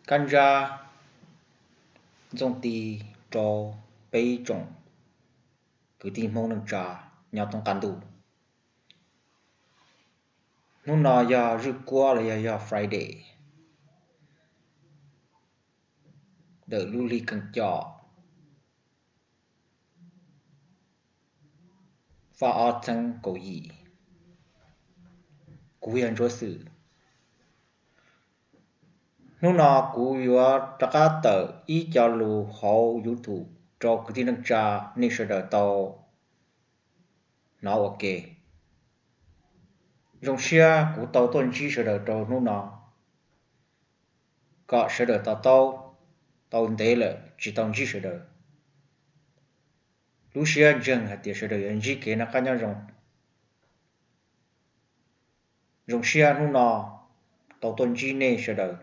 Kab ntsab ntxooj ti rau peb ib tsoom kwv tij Hmoob neej tsa nyob thoob qab ntuj. Hnub no yog zwj kuab los yog yog Friday, ntawm lub hli kheej coj faj ob txheeb kaum yim. Kuv yog Ntsuab Xwm. Hnub no kuv yuav rov qab tawm ib co lus hauv YouTube rau kwv tij neej tsa nej sawv daws tau hnov ua ke. Zoo siab kuv tau tuaj ntsib sawv daws rau hnub no, kom sawv daws to taub, tau ntev lawm tsis tau ntsib sawv daws. Lub siab ntseeg hais tias sawv daws yuav ntsib kev noj qab nyob zoo. Zoo siab hnub no tau tuaj ntsib nej sawv daws,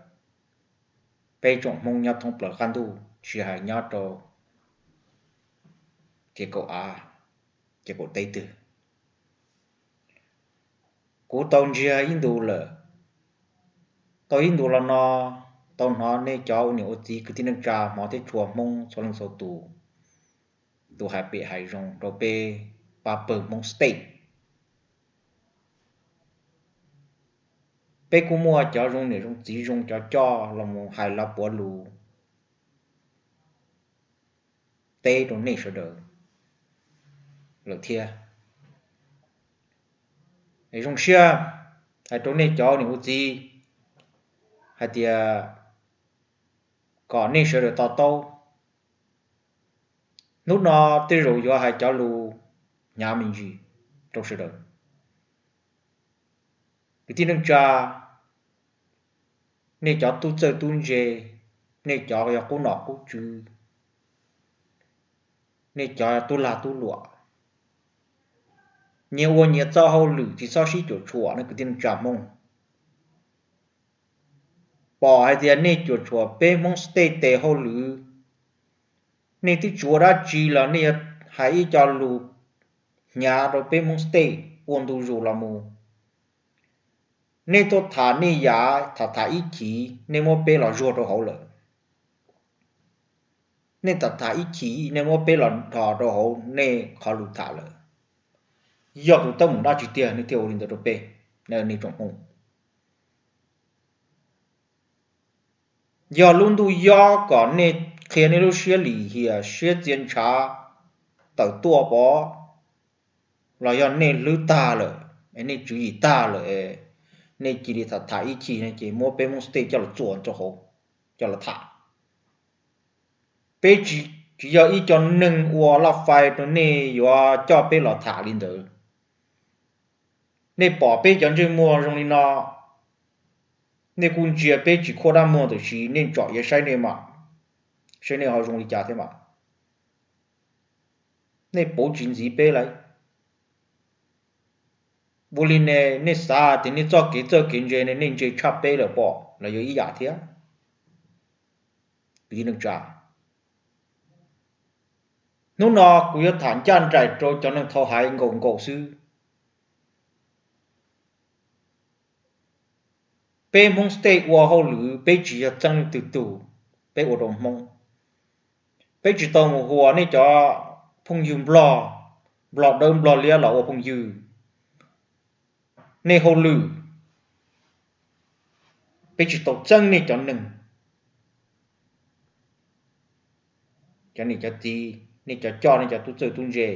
peb tsoom Hmoob nyob thoob plaws qab ntuj, tsis hais nyob rau ces kaum av, ces kaum teb twg. Kuv tau ntsiag ib ntus lawm, tau ib ntus los no tau hnov nej cov ua niam ua txiv kwv tij neej tsa hmov thiab tshua Hmoob txhua leej txhua tus, tus hais pem hais zoo rau peb pab pawg Hmoob State. Peb kuj muaj cov zoo niam zoo txiv zoo cov coj los mus hais lawv puav lus teb rau nej sawv daws lawm thiab. Zoo siab hais rau nej cov niam ua txiv hais tias kom nej sawv daws to taub. Hnub no tej zaum yuav hais cov lus hnyav me ntsis rau sawv daws. Kwv tij neej tsa, nej cov tub txawj tub ntse, nej cov yog qub nom qub tswv, nej cov tub lag tub luam, nyias ua nyias txoj hauj lwm tsis txhob sib cuam tshuam nej kwv tij neej tsa Hmoob. Pom hais tias nej cuam tshuam peb Hmoob State tes hauj lwm, nej twb tsis ua dab tsi los nej yuav hais ib co lus hnyav rau peb Hmoob State ua ntu zus los mus. Nej tuaj tham nej yav tham tham ib chim, nej muab peb los zuag rau hauv lawm. Nej tham tham ib chim, nej muab peb los dhos rau hauv nej qhov lus tham lawm. Yog tus teeb meem dab tsi tiag nej thiaj ua li ntawd rau peb, nej tsoom Hmoob? Yog lub ntuj yob kom nej qhia nej lub siab lim hiam siab txia ntshav tawm tuaj pov, los yog nej hlwb tag lawm, nej tswv yim tag lawm, nej cia li tham tham ib chim no ces muab peb Hmoob State coj los txuas rau hauv, coj los tham. Peb tsis, tsis yog ib co neeg ua laj fai rau nej yuav coj peb los tham li ntawd. Nej pom peb cov ntsej muag zoo li no, nej kuj ntsia peb tsis khuaj dab muag, tiam sis nej tsom iav saib nej mas, saib nej ho zoo li cas thiab mas. Nej puv tsis ntxiv peb lawm. Ua li ne, nej xav tias nej txoj kev txawj kev ntse ne, nej ntse tshaj peb lawm pom los yog ib yam thiab. Kwv tij neej tsa, hnub no kuv yuav tham ncaj nraim rau cov neeg thaum hais nkaum nkaum xwb. Peb Hmoob State ua hauj lwm peb tsis yog txeeb leej twg tug, peb ua rau Hmoob. Peb tsis tau mus huas nej cov phooj ywg Nplog, Nplog dawb Nplog liab los ua phooj ywg. Nej hauj lwm, peb tsis tau txeeb nej cov neeg, cov niam cov txiv, nej cov coj, nej cov tub txawj tub ntse,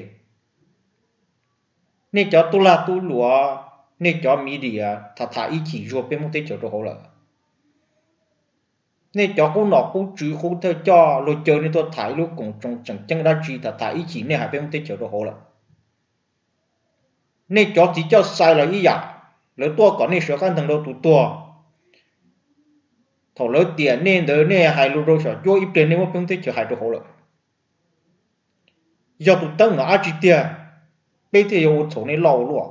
nej cov tub lag tub luam, nej cov media tham tham ib chim zuag peb Hmoob teb chaws rau hauv lawm. Nej cov qub nom qub tswv qub thawj coj luag caw nej tuaj tham ib lub koom tsoom tseem ceeb dab tsi tham tham ib chim nej hais peb Hmoob teb chaws rau hauv lawm. Nej cov txiv coj xais los ib yam, lawv tuaj kom nej sawv qab nteeg rau tus tuag. Thaum lawv tiam nej ntawd nej hais lus rau xyom cuab ib pliag nej muab peb Hmoob teb chaws hais rau hauv lawm. Yog tus teeb meem dab tsi tiag, peb thiaj yuav ua txhaum nej loj ua luaj?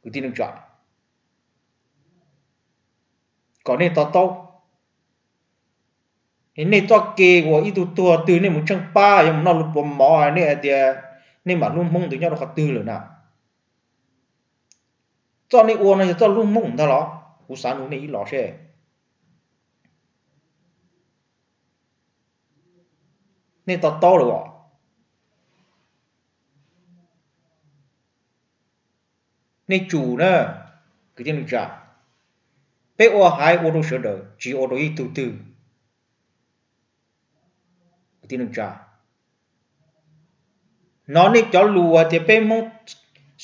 Kwv tij neej tsa, kom nej to taub. Nej txoj kev uas ib tug tuag twg nej mus tsheej pab, yuav mus noj lus pluav mov, nej hais tias nej mam hlub Hmoob ntawd nyob rau qhov twg lawm na? Txoj nej ua no yog txoj lub Hmoob ntag los? Kuv xav nug nej ib los seb. Nej to taub lawm os. Nej tsum na, kwv tij neej tsa, peb ua haiv ua rau sawv daws tsis ua rau ib tug twg. Kwv tij neej tsa, hnov nej cov lus hais tias peb Hmoob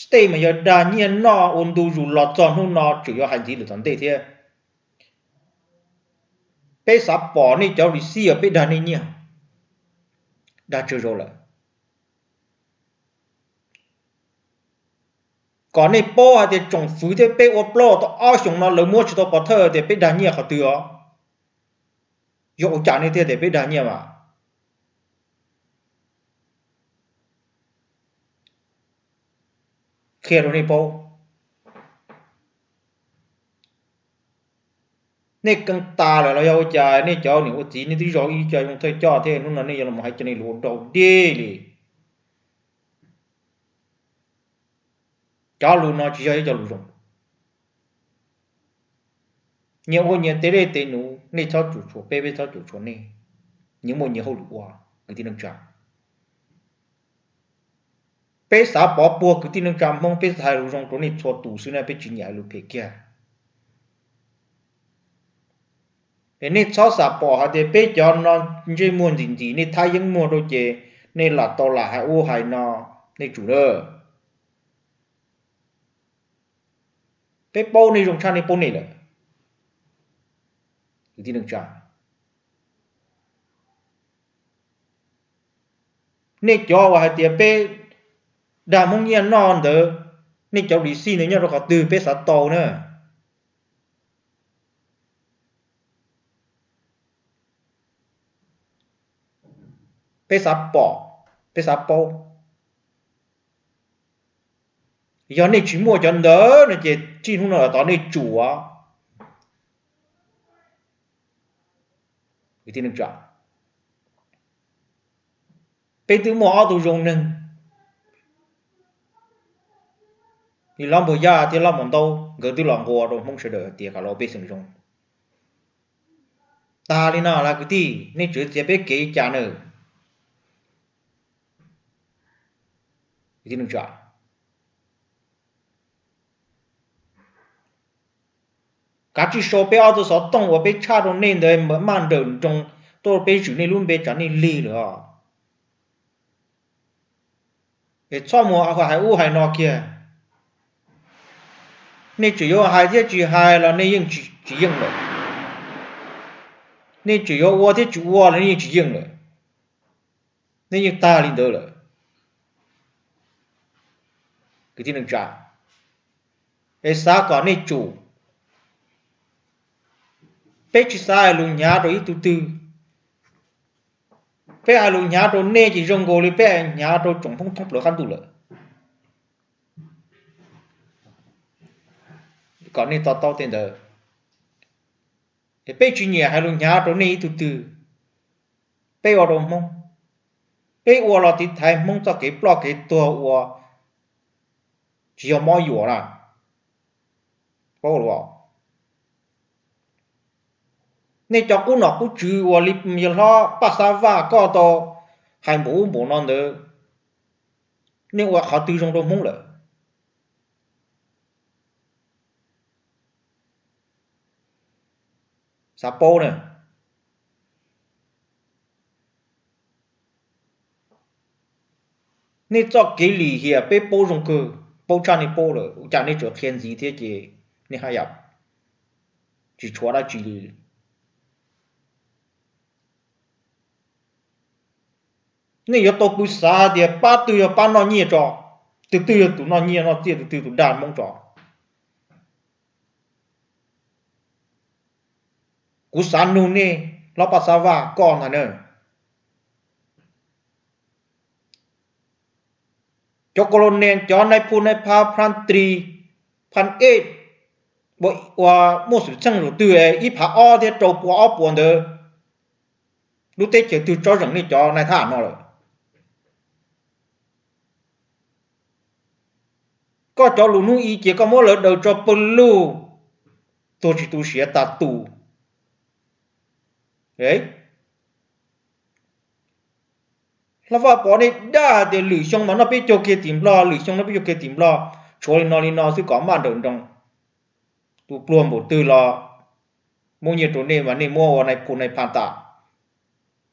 state mas yog dag nyiaj noj ua ntu zus los txog hnub no tseem yuav hais ntxiv lawm tom ntej thiab. Peb xav pom nej cov receipt uas peb dag nej nyiaj, dag tsawg zaus lawm. Kom nej paub hais tias tsoom fwv thiab peb ua plaub tau ob xyoos no lawv muab tsis tau pov thawj tias peb dag nyiaj qhov twg os. Yog ua cas nej thiaj tias peb dag nyiaj mas? Qhia rau nej paub. Nej keev tas lawm los yog ua cas nej cov niam ua txiv nej twb zov ib co zoo thawj coj thiab hnub no nej yuav los hais cov niag lus ua dog dig li. Cov lus no tsis yog ib co lus zoo. Nyias ua nyias tes dej tes num, nej txhob cuam tshuam peb, peb txhob cuam tshuam nej. Nyias muaj nyias hauj lwm ua, kwv tij neej tsa. Peb xav pov puag kwv tij neej tsa Hmoob, peb xav hais lus zoo rau nej txhua tus xwb na, peb tsis nyiam hais lus phem kiag. Es nej txhob xav pom hais tias peb cov no ntsej muag ntxim ntxim, nej thab yeeb muag rau ces nej lam tau lam hais ub hais no, nej tsum na. Peb paub nej zoo tshaj nej paub nej lawm. Kwv tij neej tsa, nej cov uas hais tias peb dag Hmoob nyiaj noj ntawd, nej cov receipt ntawd nyob rau qhov twg peb xav tau na? Peb xav pom, peb xav paub. Yog nej tsis muaj cov ntawd no ces txij hnub no los tod nej tsum. Kwv tij neej tsa, peb twb muaj ob tug zoo neeg, Lis Hlob Npuag Yaj thiab Hlob Maum Ntaub, nkawd twb los nqua rau Hmoob sawv daws hais tias kom los ua pej xeem zoo. Tag li no las kwv tij, nej tseem txiav peb kev li cas na? Kwv tij neej tsa, kav tsij sau peb ob tug xov tooj uas peb tshaj rau nej ntawd maj nrawm nroos tuaj peb zwm nej lub npe tsam nej lig lawm os. Es txhob mus hais ub hais no kiag. Nej tseem yuav hais thiab tsis hais los nej yeej tsis yeej lawm. Nej tseem yuav ua thiab tsis ua los nej yeej tsis yeej lawm. Nej yeej tag li ntawd lawm. Kwv tij neej tsa, es xav kom nej tsum. Peb tsis xav hais lus hnyav rau ib tug twg. Peb hais lus hnyav rau nej ces zoo nkaus li peb hais hnyav rau tsoom Hmoob thoob plaws qab ntuj lawm. Kom nej to taub tej ntawd. Es peb tsis nyiam hais lus hnyav rau nej ib tug twg. Peb ua rau Hmoob, peb ua los tiv thaiv Hmoob txoj kev ploj kev tuag uas tsis yog mob yuam na. Paub los? Nej cov qub nom qub tswv uas li yawg hlob Paj Xab Vaj koj tau hais npaum ub npaum no ntawd, nej ua qhov twg zoo rau Hmoob lawm? Xav paub na. Nej txoj kev lim hiam peb paub zoo kawg, paub tshaj nej paub lawm, ua cas nej tseem qhia ntxiv thiab ces nej haj yam tsis tshuav dab tsi li. Nej yuav tau pw xav hais tias pab twg yog pab noj nyiaj tso, tus twg yog tus noj nyiaj noj txiaj, tus twg tus dag Hmoob tso. Kuv xav nug nej, hlob Paj Xab Vaj koj ntag na, cov colonel, cov nais phoo nais phab, phab tri, phab ej, uas muaj xwm txheej zaum twg ib phav ob thiab rau pua ob puas ntawd, lub teb chaws twg tsob zeem nej cov nais thab no lawm? Koj cov lus hnub i ces koj muab lawv daws tso pawg lug, tuag tsis tu siav tas tus. Hlob Vaj Pov nej dag hais tias lwm xyoo mas noj peb caug kiag tim Nplog, lwm xyoo noj peb caug kiag tim Nplog, tshuav li no li no xwb kom maj nrawm nroos. Tus pluag npaum twg los muab nyiaj rau nej mas nej muab ua nais phus nais phas tas.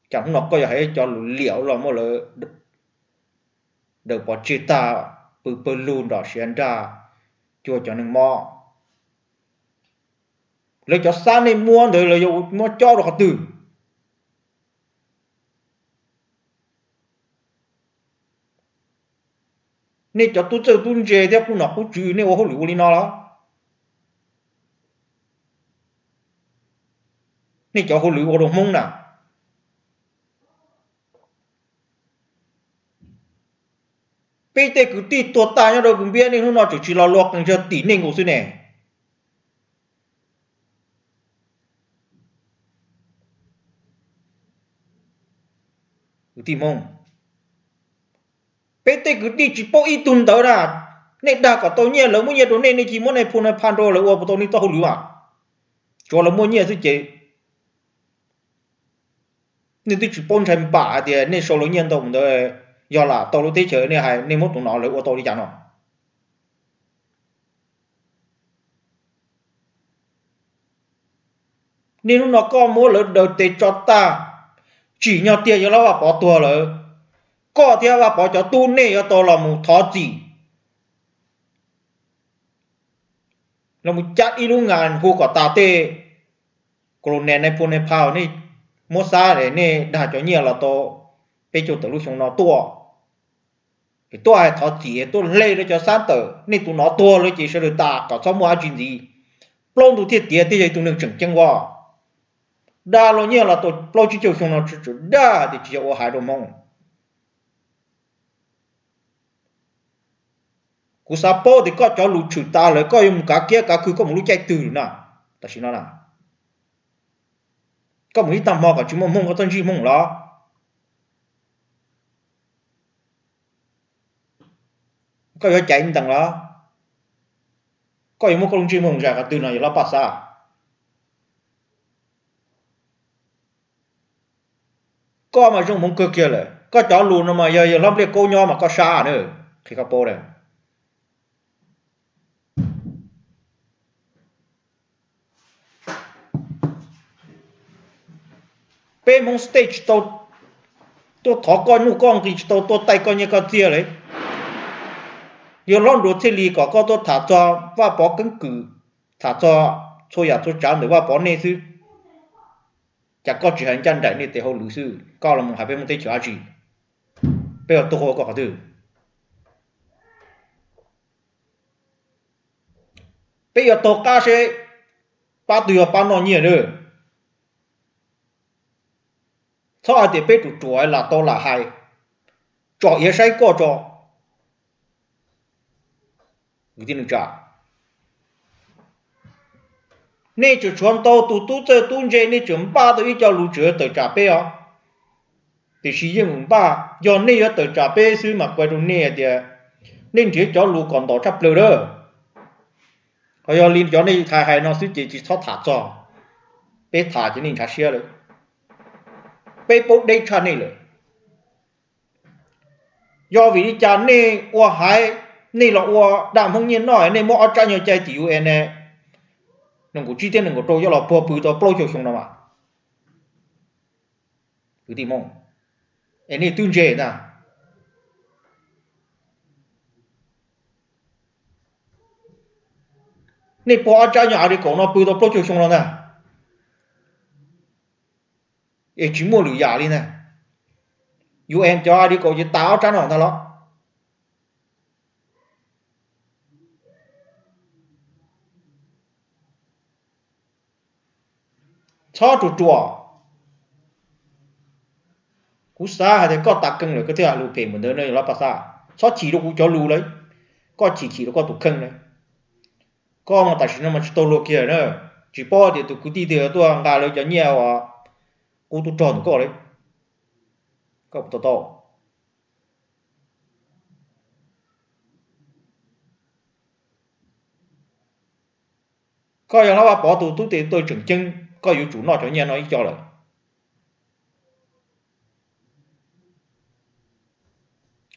Cas hnub no koj yog hais cov lus liam los muab lawv daws pov tseg tag, pw pawg lug nrom siav nrag, cuag cov neeg mob. Lawv cov xab nej muab ntawd lawv yuav muab cob rau qhov twg? Nej cov tub txawj tub ntse thiab qub nom qub tswv nej ua hauj lwm ua li no los? Nej cov hauj lwm ua rau Hmoob na. Peb tej kwv tij tuag tag nyob rau kwv npiab nej hnub no tseem tsis los luag qees tsawg tim nej nkaus xwb ne. Kwv tij Hmoob, peb tej kwv tij tsis paub ib tug ntawd na. Nej dag kom tau nyiaj lawv muab nyiaj rau nej, nej cia muab nais phus nais phas rau lawv ua puas tau nej txoj hauj lwm mas? Tsuav lawv muaj nyiaj xwb ces nej twb tsis paub ntshai npam hais tias nej sau lawv nyiaj ntau mus ntawd, yog lam tau lub teb chaws nej hais nej muab tus no lawv ua tau li cas no. Niaj hnub no koj muab lawv daws tes tso tag, tsim nyog tiag yog Hlob Vaj Pov tuag lawm, koj thiab Vaj Pov cov tub nej yuav tau los mus thov txim, los mus cab ib lub ngas hu kom tas tej colonel nais phoo nais phas nej muab xab nej dag cov nyiaj los tau peb caug tawm lub xyoo no tuaj, es tuaj hais thov txim, tuaj hle rau cov xab tawm, nej tus no tuag lawm ces sawv daws tas kom txhob muaj dab tsi ntxiv. Plaub ntug thiaj tiav thiaj yog ib tug neeg tseem ceeb as. Dag los nyiaj los tau plaub tsib caug xyoo no tseem dag tias tsis yog ua hais rau Hmoob. Kuv xav paub tias koj cov lus tshwm tas lawm koj yuav mus kav kiab kav khw koj mus lub caij twg na? Tam sim no na, koj mus ib tag hmo kom tsis muaj Hmoob koj txhob ntsib Hmoob los? Koj yuav caiv ntees los? Koj yuav muab koj lub ntsej muag zais qhov twg no yog Hlob Paj Xab? Koj mas zoo hmoov kawg kiag lawm, koj cov lus no mas yog yawg Hlob Npliaj Kaub nyob mas koj sab na, qhia koj paub na. Peb Hmoob state tsis tau tuaj thov koj nuj koj nqis, tsis tau tuaj taij koj nyiaj koj txiaj li. Yog Hlob Nruas thiaj li kom koj tuaj tham txog Vaj Pov keeb kwm, tham txog txhua yam txhua tsav ntawm Vaj Pov nej xwb. Cas koj tsis hais ncaj nraim nej tes hauj lwm xwb, koj los mus hais peb Hmoob teb chaws dab tsi? Peb yuav tuag ua koj qhov twg? Peb yuav taug qab seb pab twg yog pab noj nyiaj na. Txhob hais tias peb ruam ruam lam tau lam hais, tsom iav saib koj tso. Nej tseem tshuav ntau tus tub txawj tub ntse, nej tseem npaj tau ib co lus tseem tawm tsam peb os. Tiam sis yeej npaj, yog nej yuav tawm tsam peb xwb mas kuv hais rau nej hais tias nej nrhiav cov lus kom ntau tshaj plaws lawm. Ho yog li cov nej hais hais no xwb ces tsis txhob tham txog, peb tham ces nej ntshav siab lawm. Peb paub deb tshaj nej lawm. Yog vim li cas nej ua haiv, nej los ua dab Hmoob nyiaj noj, nej muab ob tsab nyuag cai tim U N ne, nees nkaum tsib thiab nees nkaum rau coj los puag pw tau plaub caug xyoo no mas. Kwv tij Hmoob, es nej twb ntse ntag. Nej puag ob tsab nyuag a di kaum no pw tau plaub caug xyoo no ntag, es tsis muaj lwm yam li ntag. U N cov a di kaum ces tas ob tsab no ntag los. Txhob ruam ruam. Kuv xav hais tias koj tas keej lawm koj thiaj hais lus phem npaum ntawd no Hlob Paj Xab. Txhob chim rau kuv cov lus lawm, koj chim chim rau koj tus kheej lawm. Koj mas tam sim no mas tsis tau luag kiag na, tsis paub tias tus kwv tij twg tuaj nqa lawv cov nyiaj uas qub tub rog ntawm koj li. Koj puas tau tau? Koj yog Hlob Vaj Pov tus tub tes taw tseem ceeb, koj yuav tsum noj cov nyiaj no ib co lawm.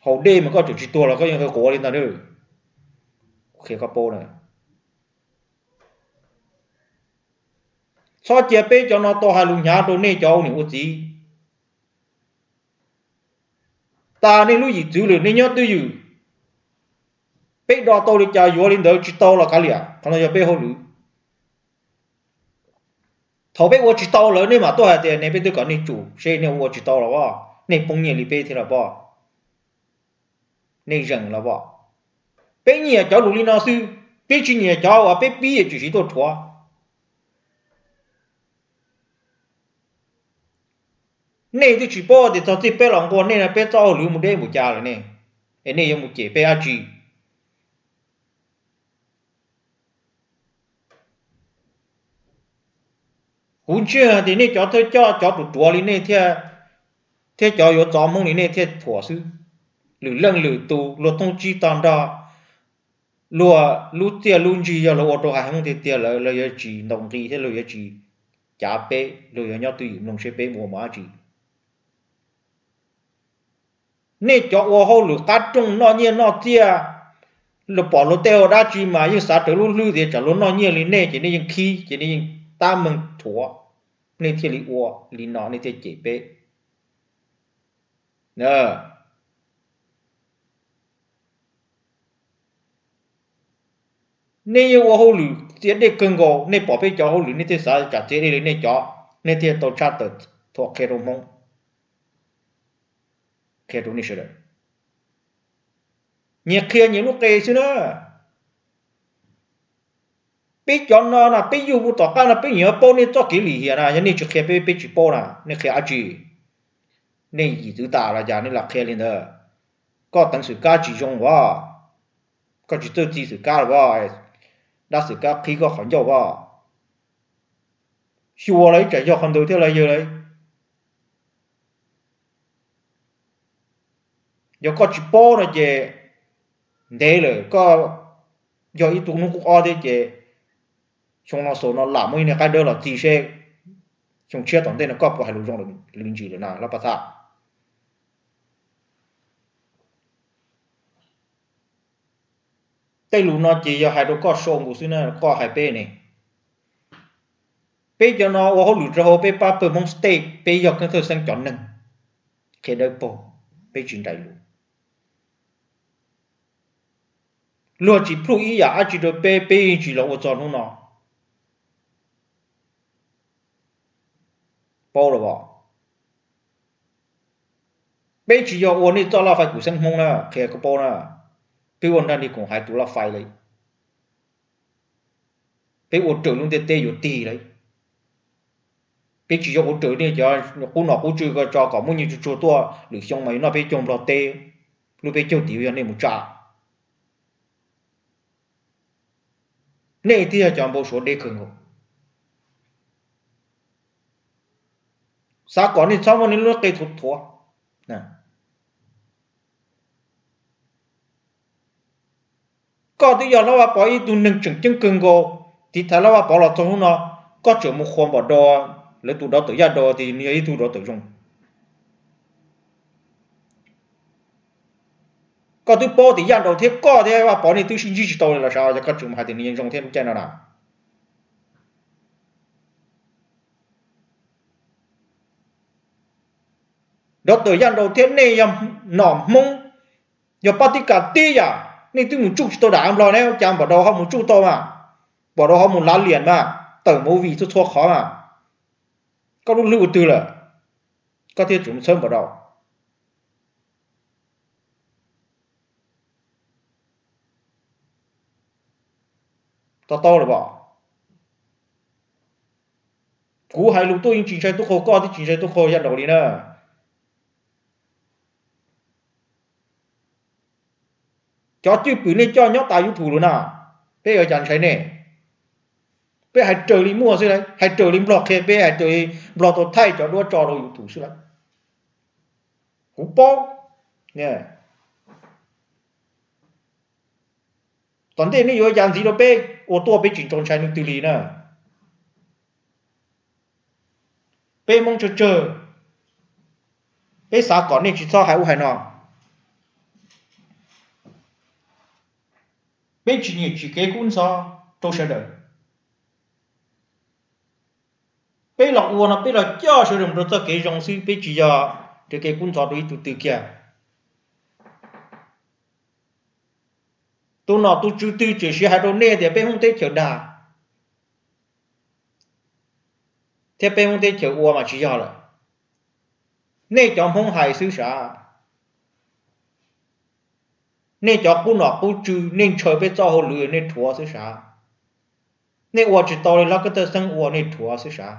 Haus dej mas koj tseem tsis tuag los koj yeej quav li ntag. Qhia koj paub na. Txhob cia peb cov no tau hais lus hnyav rau nej cov ua niam ua txiv. Tas nej lub yim txwv lawm nej nyob twj ywm. Peb do tau li cas yuav li ntawd, tsis tau los kav liam, qhov no yog peb hauj lwm. Thaum peb ua tsis tau lawm nej mam tuaj hais tias nej, peb twb kom nej tsum seb nej ua tsis tau los pom, nej poob nyiaj li peb thiab los pom, nej zeem los pom. Peb nyiam cov lus li no xwb, peb tsis nyiam cov uas peb pib tshwm sim tuaj rhuav. Nej twb tsis paub tias txog txij peb los nquag nej no peb txoj hauj lwm mus deb npaum cas lawm ne, es nej yuav mus cem peb dab tsi? Kuv ntseeg hais tias nej cov thawj coj cov ruam ruam li nej thiab, thiab cov yuav txov Hmoob li nej thiaj thuam xwb. Lwm leej lwm tus luag thooj tsib tog nrog, luag lub txiaj lub ntsig yog luag ua rau haiv Hmoob tiag tiag lawm, luag yuav tsis ntaus nqi thiab luag yuav tsis cav peb, luag yuav nyob twj ywm mloog seb peb mus ua mus dab tsi. Nej cov ua hauj lwm qab rooj noj nyiaj noj txiaj, luag pom luag tej ua dab tsi mas yeej xav raws lub hlwb tias tsam luag noj nyiaj li nej ces nej yeej khib ces nej yeej tab meeg rhuav, nej thiaj li ua li no nej thiaj cem peb. Nej yeej ua hauj lwm txiav dej kawg nkaus, nej pom peb cov hauj lwm nej thiaj xav tsam txiav dej li nej cov, nej thiaj tau tshaj tawm thuam qhia rau Hmoob, qhia rau nej sawv daws. Nyias qhia nyias lub qe xwb na. Peb cov no na peb yug mus tom qab no peb nyiam paub nej txoj kev lim hiam na, yog nej tsis qhia peb, peb tsis paub na, nej qhia dab tsi? Nej yim txwv tas los cas nej lam qhia li ntawd? Koj teev xwm kab tsis zoo as, koj tsis txawj txi xwm kab los as, dab xwm kab qhib koj qhov ncauj as. Xyuas los ib tsam yog qhov ntawd thiab los yawg lauj. Yog koj tsis paub no ces ntev lawm, koj yog ib tug hnub qub ob thiab ces xyoo no xaus no lam muaj ib niag qaib dawb los txi seb xyoo tshiab tom ntej no koj puas hais lus zoo li ntsis lawm na Hlob Paj Thaj. Tej lus no ces yog hais rau koj sau nkaus xwb na, koj hais peb ne. Peb cov no ua hauj lwm rau hauv peb pab pawg Hmoob State, peb yog keeb thawj xeeb cov neeg, qhia dawb paug, peb tsis nraim lus. Luag tsis plhuj ib yam dab tsi rau peb, peb yeej tsis los ua txog hnub no. Paub los as? Peb tsis yog ua nej txoj laj fais kuv xeeb Hmoob na, qhia koj paub na. Peb ua nrag nrig koom haiv tus laj fais li. Peb ua raws lub ntiaj teb yuav tig li. Peb tsis yog ua raws nej cov qub nom qub tswv ko tso kom muaj nyiaj tsuag tsuag tuaj lwm xyoo mas yuav noj peb caug Nplog teb, lub peb caug tim yog nej mus tsa. Nej thiaj yog cov npau suav deb kawg nkaus. Xav kom nej txhob muaj nej lub qe thuav thuav. Koj twb yog Hlob Vaj Pov ib tug neeg tseem ceeb kawg nkaus, tiv thaiv Hlob Vaj Pov los txog hnub no, koj tseem mus qhuas npam dau, lawv tus dov tawm yaj dau tias nws yog ib tug dov tawm zoo. Koj twb paub tias yaj dau thiab koj thiab Vaj Pov nej twb sib ntsib tsis tau li los sav, yog koj tseem mus hais tias nws yeej zoo thiab lub caij no na. Dov tawm yaj dau thiab nej yog nom Hmoob, yog pab tib kam tib yam, nej twb mus tsuj tsis tau dam Nplog ne, cas npam dau ho mus tsuj tau mas, npam dau ho mus lav liam mas, tawm movie txhua txhua qhov mas. Koj lub hlwb ua twg lawm? Koj thiaj tseem mus txhawb npam dau. To taub lawm pom. Kuv hais lus tuaj yeej tsis ntshai tub qaug, koj twb tsis ntshai tub qaug yaj dau li na. Cov cwj pwm nej coj nyob tas YouTube lawm na, peb ua cas ntshai nej? Peb hais raws li muaj xwb lauj, hais raws li Nplog qhia peb, hais raws li Nplog tau thaij cov duab tso rau YouTube xwb lauj. Kuv paub. Tom ntej nej yuav ua cas ntxiv rau peb? ua tuaj peb tsis nco ntshai leej twg li na. Peb Hmoob tsawg tsawg, peb xav kom nej tsis txhob hais ub hais no. Peb tsis nyiam tsis kev kub ntxhov rau sawv daws. Peb los ua no peb los coj sawv daws mus rau txoj kev zoo xwb, peb tsis yog kev kub ntxhov rau ib tug twg kiag. Tus nom tus tswv twg tseem siv hais rau nej tias peb Hmoob teb chaws dag thiab peb Hmoob teb chaws ua mas tsis yog lawm. Nej cov Hmoob hais xwb sav. Nej cov qub nom qub tswv nej ntshaw peb txoj hauj lwm nej rhuav xwb sav. Nej ua tsis tau li Laj Kab Thawj Xeeb ua nej rhuav xwb sav.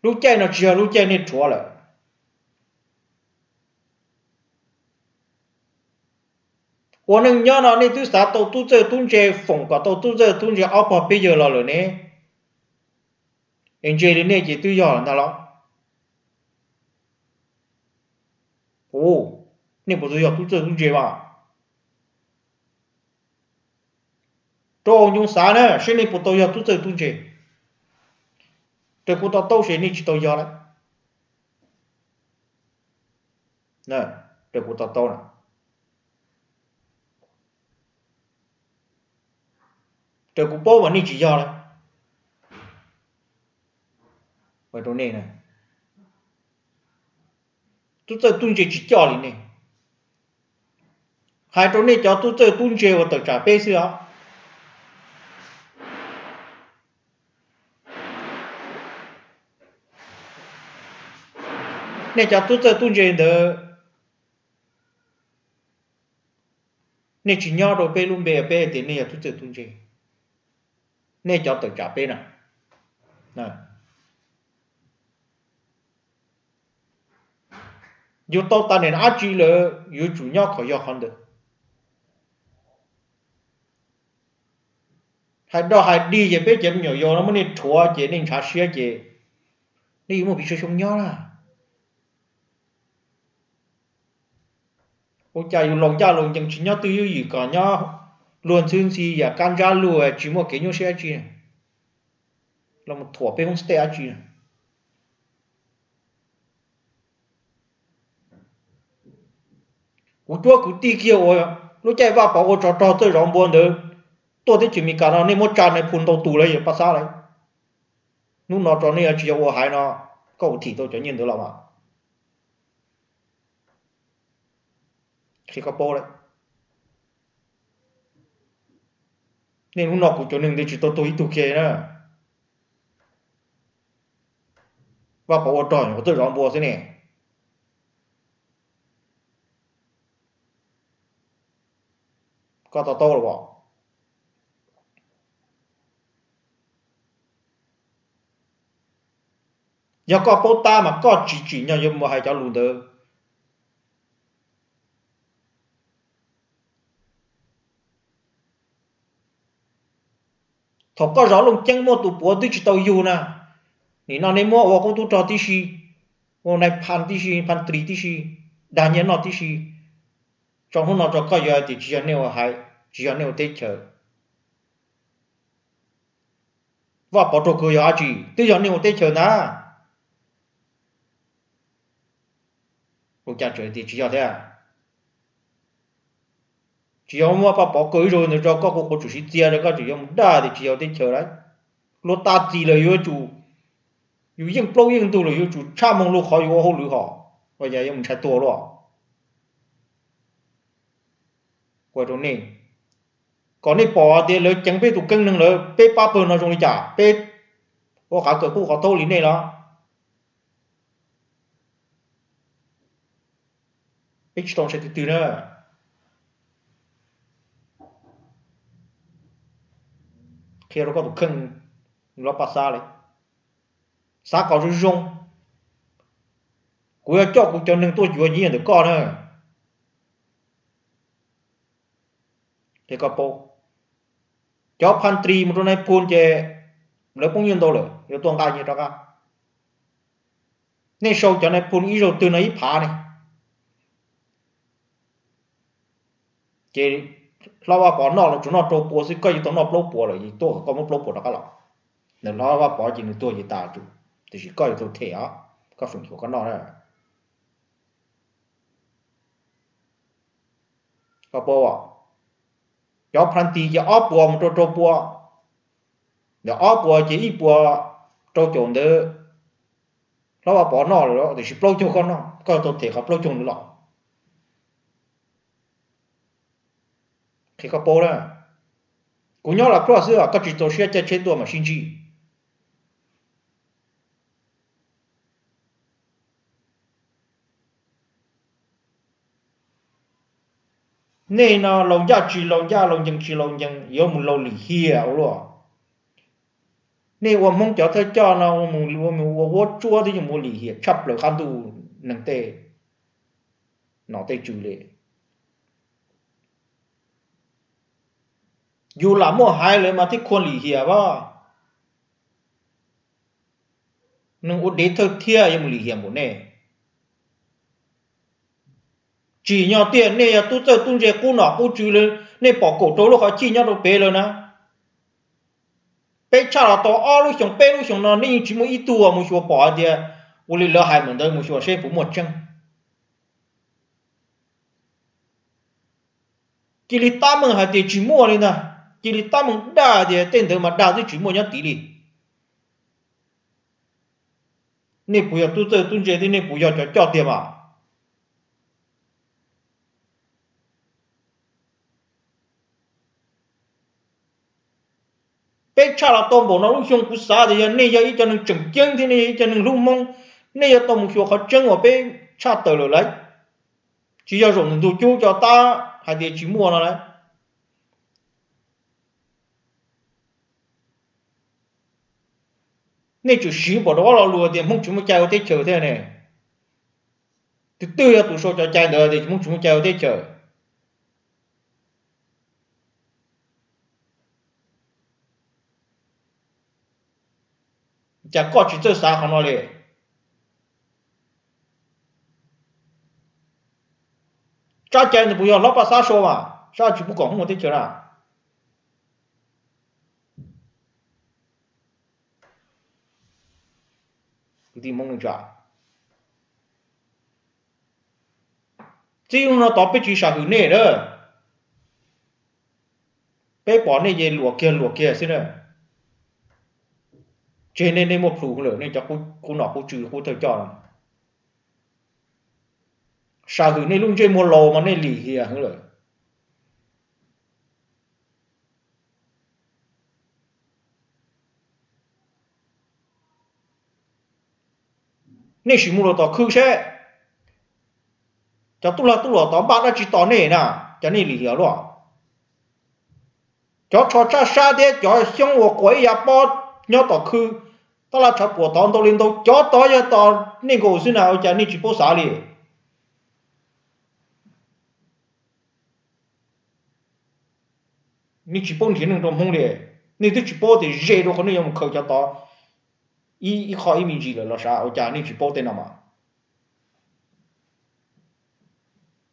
Lub caij no tsis yog lub caij nej rhuav lawm. Ua neej nyob no nej twb xav tau tub txawj tub ntse, foom kom tau tub txawj tub ntse ob pog peb yawg los lawm ne, es ntse li nej ces twb yog lawm ntag los? Ua, nej puas tau yog tub txawj tub ntse mas? Rau ncoo xav na seb nej puas tau yog tub txawj tub ntse. Raws kuv to taub ces nej tsis tau yog lawm. Raws kuv to taub na, raws kuv paub mas nej tsis yog lawm. Tub txawj tub ntse tsis coj li nej. Hais rau nej cov tub txawj tub ntse uas tawm tsam peb xwb os. Nej cov tub txawj tub ntse ntawd, nej tsis nyob rau peb lub npe peb hais tias nej yog tub txawj tub ntse. Nej cov tawm tsam peb na, yus tau tas niam dab tsi lawm yuav tsum nyob kom yog qhov ntawd. Hais dog hais dig ces peb cov me nyuam yaus no muab nej rhuav ces nej ntshav siab ces nej yuav muaj pes tsawg xyoo nyob na. Ua cas yus laus ncaj laus ncees tsis nyob twj ywm kom nyob luag ntxhwb ntxhi yam kab ntsab luag tsis muaj kev nyuaj siab dab tsi, los thuam peb Hmoob State dab tsi. Kuv cuab kwv tij kiag uas lub caij Vaj Pov ua tsov rog txawj zov npua ntawd tuaj teb chaws Amelikas no nej muab tsa nais phoo ntau tus lawm yog paj xab lawm. Hnub no tso nej tsis yog ua haiv no, koj ua thim tau cov nyiaj ntawd los mas. Qhia koj paub lawm. Nej hnub no kuv cov neeg ntawd tsis tau tuag ib tug kiag na. Vaj Pov ua rog nyuam qhuav txawj zov npua xwb ne. Koj to taub los as? Yog koj paub tab mas koj tsis tsim nyog yuav mus hais cov lus ntawd. Thaum koj zov Looj Ceeb muaj tus puav twb tsis tau yug na, nim no nej muab ua qub tub rog tib si, ua nais phas tib si, phas tris tib si, dag nyiaj noj tib si. Tso hnub no tso koj yuav hais tias tsis yog nej ua haiv, tsis yog nej ua teb chaws. Vaj Pov raug kag yog dab tsi? Twb yog nej ua teb chaws ntag. Ua cas tseem tias tsis yog thiab? Tsis yog muab Vaj Pov kaw ib zaug ntawd tso koj kuj quav tsum siv txia rau koj tseem yuav mus dag tias tsis yog teb chaws lawm. Luag tas txim lawm yuav tsum, yus yeej plaub yeej ntug lawm yuav tsum tshaj moo lug qhov yus ua hauj lwm hos, ua cas yuav mus ntshai tuag luaj? Ua rau nej, kom nej pom tias lawv ceev peb tus keeb neeg lawm peb pab pawg no zoo li cas, peb ua qav kawm qub qhov thaub li nej los? Peb tsis tau ntshai twg twg na. Qhia rau koj tus kheej, los paj xab li, xav kom zoo zoo. Kuv yuav coj kuv cov neeg tuaj yuav nyiaj ntawm koj na. Ces koj paub, cov phantry mus rau nais phoo ces lawv poob nyiaj ntau lawm yuav tuaj nqa nyiaj rov qab. Nej sau cov nais phoo ib zaug twg no ib phav ne, Ces hlob Vaj Pov noj los tsuas noj rau pua xwb, koj yuav tau noj plaub puas lawm, tuaj kom koj muab plaub puas rov qab los. Nws hlob Vaj Pov ces nws tuag ces tas, tiam sis koj yuav tau them os, koj feem xyuam koj noj na. Koj paub, cov phanti ces ob puas mus rau rau pua, ntawm ob puas ces ib puas rau caum ntawd hlob Vaj Pov noj lawm, tiam sis plaub caug koj noj, koj yuav tau them qhov plaub caug ntawd los. Qhia koj paub na, kuv nyob Las Pluaj xwb os, koj tsis txaus siab caij tsheb tuaj mas sib ntsib. Nej no laus ncaj tsis laus ncaj, laus ncees tsis laus ncees, yuav mus laus lim hiam ua luaj. Nej ua Hmoob cov thawj coj no ua mus ua mus ua vuab tsuab twb yeej mus ua lim hiam tshaj plaws qab ntuj neeg tej nom tej tswv li. Yus lam muaj haiv lawm mas thiaj khuam lim hiam as. Neeg ua dev thawj thiab yuav mus lim hiam npaum nej. Tsim nyog tiag nej yog tub txawj tub ntse qub nom qub tswv li, nej pom kaum rau lub qhov cij nyob rau pem lawm na. Peb tshaj los tau ob lub xyoos peb lub xyoos no nej yeej tsis muaj ib tug uas mus xyuas pom hais tias ua li lawv hais ntawd mus xyuas seb puas muaj tseeb. Cia li tab meeg hais tias tsis muaj li ntag, cia li tab meeg dag tias tej ntawd mas dag twb tsis muaj nyob tid li. Nej puas yog tub txawj tub ntse thiab nej puas yog cov coj tiag mas? Peb tshaj los tau npaum no lub xyoo kuv xav tias yog nej yog ib co neeg tseem ceeb thiab nej yog ib co neeg hlub Hmoob, nej yuav tau mus xyuas qhov tseeb uas peb tshaj tawm lawm lauj. Tsis yog zaum ntug cub cov tab hais tias tsis muaj no lauj. Nej tseem siv pom rau ob lo lus tias Hmoob tsis muaj cai ua teb chaws thiab ne. Tus twg yog tus sau cov cai ntawd tias Hmoob tsis muaj cai ua teb chaws? Cas koj tsis txawj xav qhov no li? Tsab cai ntawd puas yog hlob Paj Xab sau mas sab tsis pub kom Hmoob ua teb chaws na? Txij no tod peb tsis sam hwm nej lawm. Peb pom nej ces luam kiag luam kiag xwb na. Tseg nej, nej muaj plhus lawm, nej cov qub nom qub tswv qub thawj coj no. Sam hwm nej lub ntsej muag laus mas nej lim hiam heev lawm. Nej sim mus rau tom khw seb cov tub lag tub luam tod npaj dab tsi tos nej na, cas nej lim hiam luaj. Cov tsho tsab sab thiab cov xyoob uas quas ib yav pob nyob tom khw, tab laj tshav puam tod ntau li ntau, cov tod yog tos nej nkaus xwb na, ua cas nej tsis paub xav li? Nej tsis paub nrhiav neeg rau Hmoob li. Nej twb tsis paub tias ze rau qhov nej yuav mus khaws cov tod ib qho ib me ntsis lawm los sav, ua cas nej tsis paub tej no mas?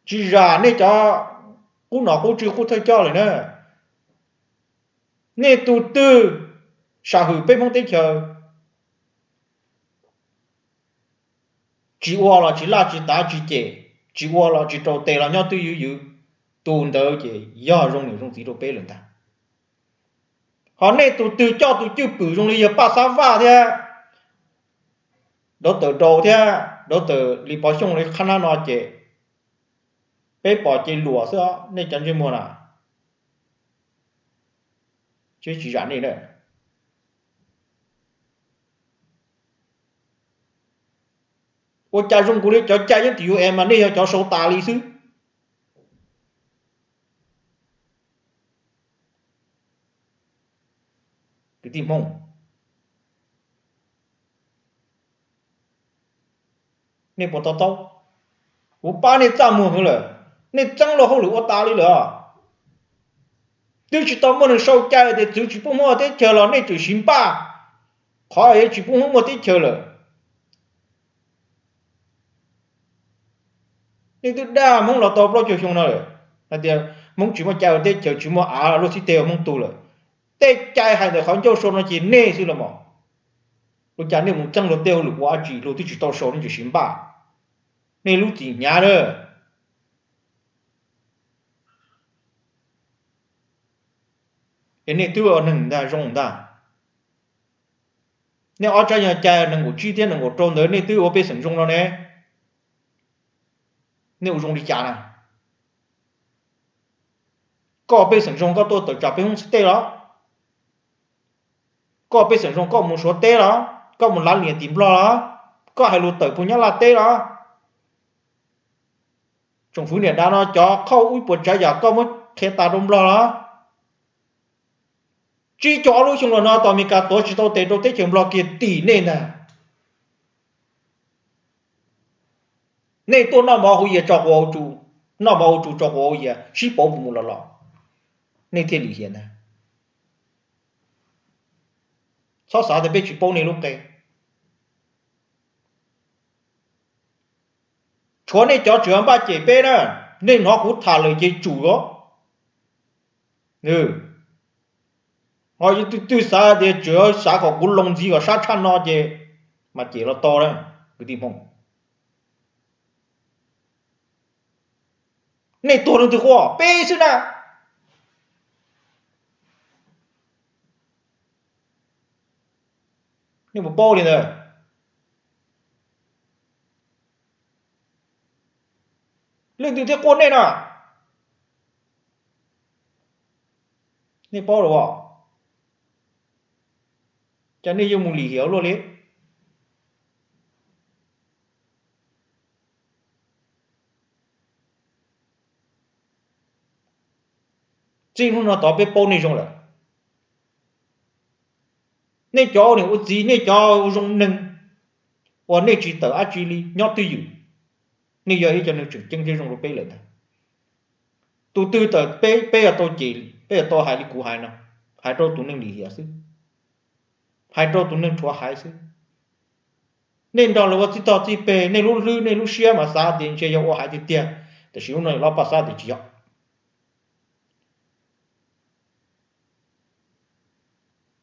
Tsis zam nej cov qub nom qub tswv qub thawj coj lawm na. Nej tus twg sam hwm peb Hmoob teb chaws, tsis ua los tsis laj tsis tav tsis cem, tsis ua los tsis rau tes los nyob twj ywm ywm, tus ntawd ces yog zoo niam zoo txiv rau peb lawm ntag. Ho nej tus twg coj tus cwj pwm zoo li yawg Paj Xab Vaj thiab Dov Tawm Daus thiab Dov Tawm Lis Pov Xyooj li qhab nab no ces peb pom ces luam xwb os, nej cov ntsej muag na. Tsis zam nej na. Ua cas zoo nkaus li cov cai yeej tim UN mas nej yog cov sau tas li xwb. Kwv tij Hmoob, nej puas to taub? Kuv pab nej txaj muag heev lawm, nej txeeb luag hauj lwm ua tas li lawm. Twb tsis tau muaj neeg sau cai tias txwv tsis pub Hmoob ua teb chaws los nej tseem siv npaj qhov tsis pub Hmoob muaj teb chaws lawm. Nej twb dag Hmoob los tau plaub caug xyoo no lawm hais tias Hmoob tsis muaj cai ua teb chaws, tsis muaj av luag xib teg ua Hmoob tug lawm. Tej cai hais ntawm qhov ncauj sau no ces nej xwb los mas. Ua cas nej mus txeeb luag tej hauj lwm ua dab tsi, luag twb tsis tau sau nej tseem siv npaj? Nej lub txim hnyav na. Es nej twb ua neeg ntag zoo ntag. Nej ob tsab nyuag cai nees nkaum tsib thiab nees nkaum rau ntawd nej twb ua pej xeem zoo no ne. Nej ua zoo li cas na? Koj pej xeem zoo koj tuaj tawm tsam peb Hmoob xib teg los? Koj pej xeem zoo koj mus Suav teb los? Koj mus lav lias tim Nplog los? Koj hais lus tawm puag Nyab Laj teb los? Tsoom fwv niam dav no cov qhauj ib puas tsav yam koj muab qhia tas rau Nplog los? Tsib caug ob lub xyoo los no tos Meskas tuav tsis tau tes rau teb chaws Nplog kiag tim nej ntag. Nej tuaj noj mov hauv yias tso quav hauv tsu, noj mov hauv tsu tso quav hauv yias sib pauv mus mus los los, nej thiaj lim hiam ntag. Txhob xav tias peb tsis paub nej lub qe. Tshuav nej cov tseem npaj cem peb na, nej hnov kuv tham lawm ces tsum os. Ho yog twg twg xav tias tseem xav kom kuv loo ntxiv kom sab tshaj no ces mas cem los tau na, kwv tij Hmoob. Nej tuag leej twg quaj? Peb xwb na. Nej puas paub li ntawd? Leej twg thiaj quaj nej na? Nej paub los? Cas nej yuav mus lim hiam luaj li? Txij hnub no tod peb paub nej zoo lawm. Nej cov ua niam ua txiv, nej cov ua zoo neeg, uas nej tsis tawm dab tsi li nyob twj ywm, nej yog ib co neeg tseem ceeb thiab zoo rau peb lawm ntag. Tus twg tawm peb, peb yuav tau cem, peb yuav tau hais li kuv hais no, hais rau tus neeg lim hiam xwb, hais rau tus neeg rhuav haiv xwb. Nej nrog lawv ua txij tog txij peg, nej lub hlwb nej lub siab mas xav tias ntshe yog ua haiv tiag tiag, tiam sis lub no los paj xav tias tsis yog.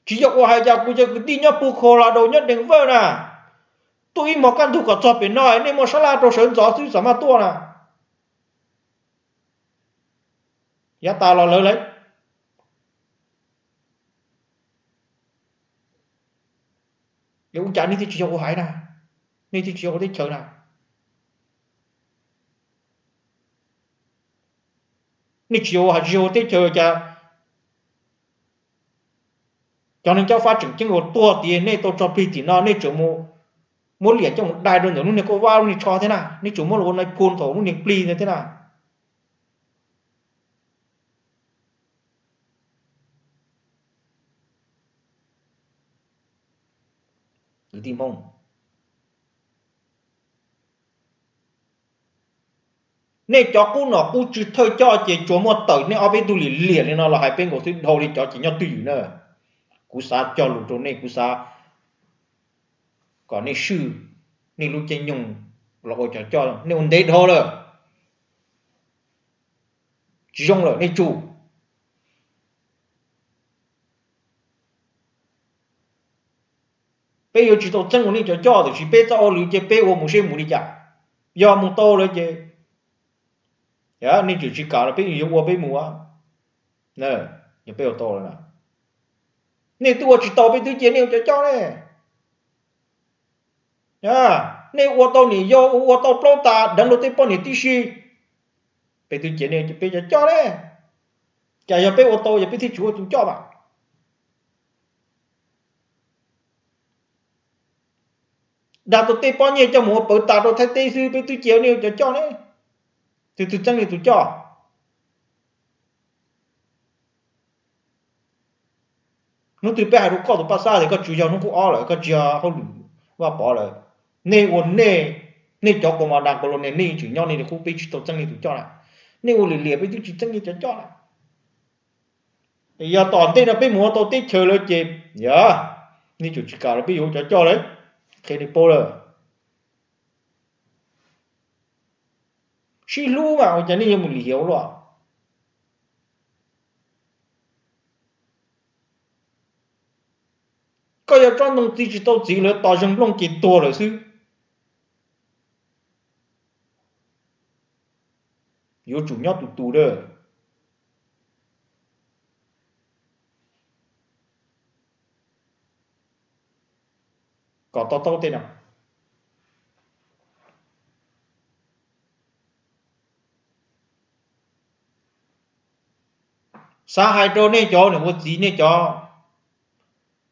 Tsis yog ua hais cas kuv cov kwv tij nyob Phu Kho Los Daus nyob Dees Vawj na, tuaj ib hmos kaj ntug kom txog pem no nej muaj sab laj rau sawv ntxov xwb xav maj tuaj na. Yav tas los lawv lawv. Ua cas nej thiaj tsis yog ua haiv na, nej thiaj tsis yog ua teb chaws na. Nej tsis yog ua haiv tsis yog ua teb chaws cas cov neeg caub fab tseem ceeb uas tuag tias nej tau tso plig tim no nej tseem mus muab liam coj mus dai rau ntawm lub niag kauj vab lub niag tsho thiab na, nej tseem muab los ua nai phoo thaum lub niag plig ntawd thiab na. Kwv tij Hmoob, nej cov qub nom qub tswv thawj coj ces tsuas muaj tawm nej ob peb tug liam liam li no los hais peb nkaus xwb, dhau li cov ces nyob twj ywm na. Kuv xav cog lus rau nej, kuv xav kom nej swj nej lub caij nyoog los ua cov coj, nej ua ntev dhau lawm, tsis zoo lawm, nej tsum. Peb yuav tsis tau txeeb ua nej cov coj, tiam sis peb txoj hauj lwm ces peb ua mus seb mus li cas. Yog mus tau lawm ces nej tseem tsis kam los peb yuav ua peb mus. Yog peb ua tau lawm, nej twb ua tsis tau peb twb cia nej ua cov coj ne. Nej ua tau niam yau, ua tau plaub tas deev rau tej poj niam tib si, peb twb cia nej peb cov coj ne. Cas yog peb ua tau yog peb thiaj tsis ua tus coj mas. Dag tau tej pob nyiaj coj mus ua pawv tas rau Thaib teb xwb peb twb cia nej ua cov coj ne. Twg twg txeeb nej tus coj? Hnub twg peb hais rau koj tus paj xab tias koj tsis yog hnub qub ob lawm, koj tsis yog hauj lwm Vaj Pov lawm, nej ua nej, nej cov kos mas das kos los ne, nej tseem nyob nej li qub, peb tsis tau txeeb nej tus coj na. Nej ua liam liam peb twb tsis txeeb nej cov coj na. Yog tom ntej no peb mus ua tau teb chaws lawm ces yog nej tseem tsis kam los peb yuav ua cov coj lawm, qhia nej paub lawm. Sib hlub mas ua cas nej yuav mus lim hiam ua luaj? Koj yog tsob ntoo txi tsis tau txiv, lawv tos zeeg nplooj ces tuag lawm xwb. Yuav tsum nyob tus tus a. Kom to taub tej no. Xav hais rau nej cov niam ua txiv, nej cov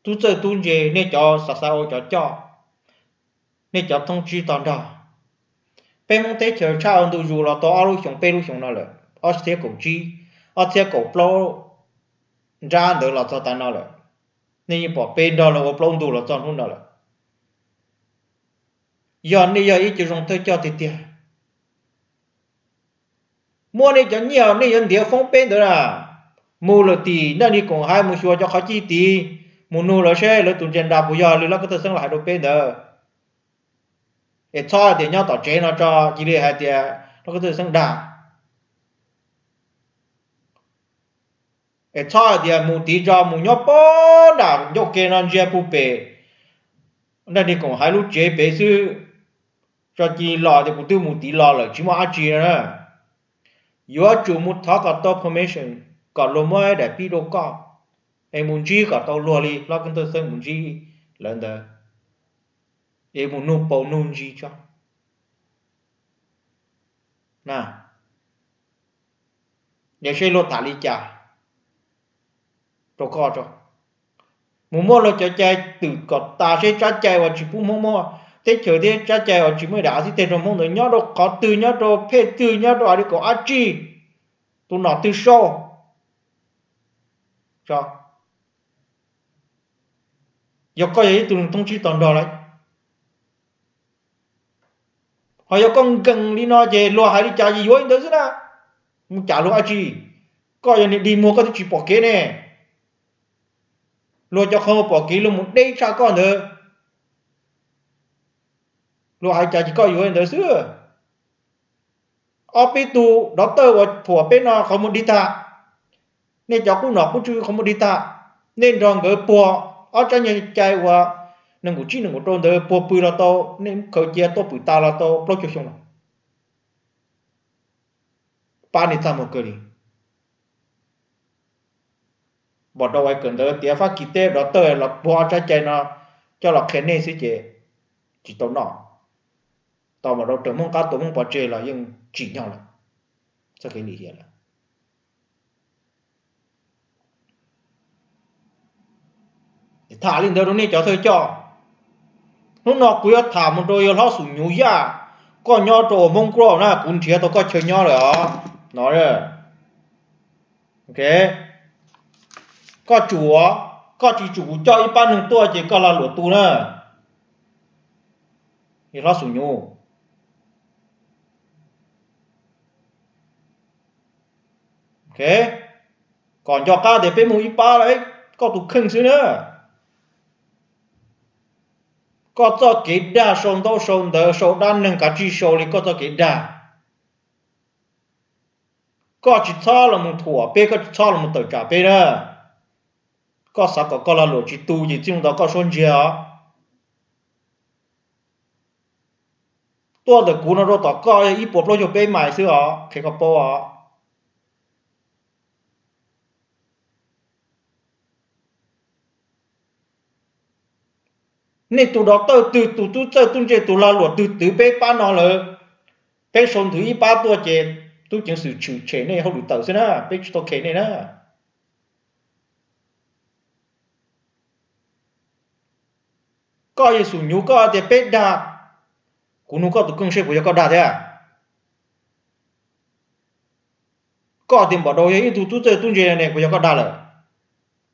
tub txawj tub ntse, nej cov xav xav ua cov coj, nej cov thoob tsib tog nrog. Peb Hmoob teb chaws tshaj ua ntu zus los tau ob lub xyoo peb lub xyoo no lawm, ob txhiab kaum tsib, ob txhiab kaum plaub nrab ntawd los txog tav no lawm. Nej yeej pom peb nrog lawv ua plaub ntug los txog hnub no lawm. Yog nej yog ib co zoo thawj coj tiag tiag, muab nej cov nyiaj nej yuav ntiav foob peb ntawd na, mus lawm tim Naj Lis Koom Haiv mus xyuas cov qhov cij tid, mus nug lawv seb lawv tus ntsia nra puas yog li Laj Kab Thawj Xeeb los hais rau peb ntawd. Es txhob hais tias nyob tom tsev no tso cia li hais tias Laj Kab Thawj Xeeb dag. Es txhob hais tias mus tid tso, mus nyob pem nram ncauj ke no ntsia puag pem Naj Lis Koom Haiv lub tsev pem xwb, tso cia los tias kuv twb mus tid los lawm tsis muaj dab tsi no na. Yuav tsum mus thov kom tau permission, kom luag muab daim pib rau koj, es mus ntsib kom tau luag li Laj Kab Thawj Xeeb mus ntsib lawv ntawd, es mus nug paus nug ntsis tso na. Es seb luag tham li cas rau koj tso. Mus muab luag cov cai twm kom tas seb tsab cai uas tsis pub Hmoob muaj teb chaws thiab tsab cai uas tsis muaj ib daim xib teg rau Hmoob ntawd nyob rau qhov twg, nyob rau phej twg, nyob rau hais li kaum dab tsi, tus nom twg sau. Yog koj yog ib tug thoob tsib tog nrog lawm, ho yog koj nkees li no ces luag hais li cas ces yuav li ntawd xwb na. Mus cas luag dab tsi? Koj yog niag dig muag koj twb tsis pom kev ne. Luag cov qhov muag pom kev luag mus deb tshaj koj ntawd, luag hais cas ces koj yuav li ntawd xwb. Ob peb tug dov tawj uas phuam peb no qhov muag dig tag, nej cov qub nom qub tswv qhov muag dig tag, nej nrog nkawd puag ob tsab nyuag cai uas nees nkaum tsib nees nkaum rau ntawd puag pw los tau, nej khaws cia tuaj pwm tas los tau plaub caug xyoo los. Pab nej txaj muag kawg li. Npam rau uas kawm ntawv tiav Fab Kis teb dov tawj los puag ob tsab cai no coj los qhia nej xwb ces tsis tau noj. Tau npam rau raws Hmoob qab tua Hmoob pov tseg los yeej tsim nyog lawm. Txoj kev lim hiam lawm. Tham li ntawd rau nej cov thawj coj. Hnub no kuv yuav tham mus rau yawg hlob Xum Nyuv Yaj, koj nyob rau Hmoob Grove na, kuv nrhiav tau koj chaw nyob lawm os no. Koj tsum, koj tsis tsum kuv coj ib pab neeg tuaj ces koj lag luam tu na. Yawg hlob Xum Nyuv, kom nco qab tias peb mus ib pab lawm, koj tus kheej xwb na. Koj txoj kev dag sau ntaub sau ntawv sau dab neeg kav tsij sau li koj txoj kev dag. Koj tsis txhob los mus thuam peb, koj tsis txhob los mus tawm tsam peb na. Koj xav kom koj lag luam tsis tu ces txij no ntawd koj suab ntsiag os. Tuaj ntawm kuv no rau tom koj yog ib puas plaub caug peb mais xwb os, qhia koj paub os. Nej tus dov tawj twg, tus tub txawj tub ntse, tus lag luam twg twv peb pab no lawm, peb sau nthwv ib pab tuaj ces tub ceev xwm tshwm tshem nej hauj lwm tawm xwb na, peb tsis tau khem nej na. Koj yawg Xum Nyuv, koj tias peb dag, kuv nug koj tus kheej seb puas yog koj dag thiab. Koj tias Npam Daus yog ib tug tub txawj tub ntse ne, puas yog koj dag lawm?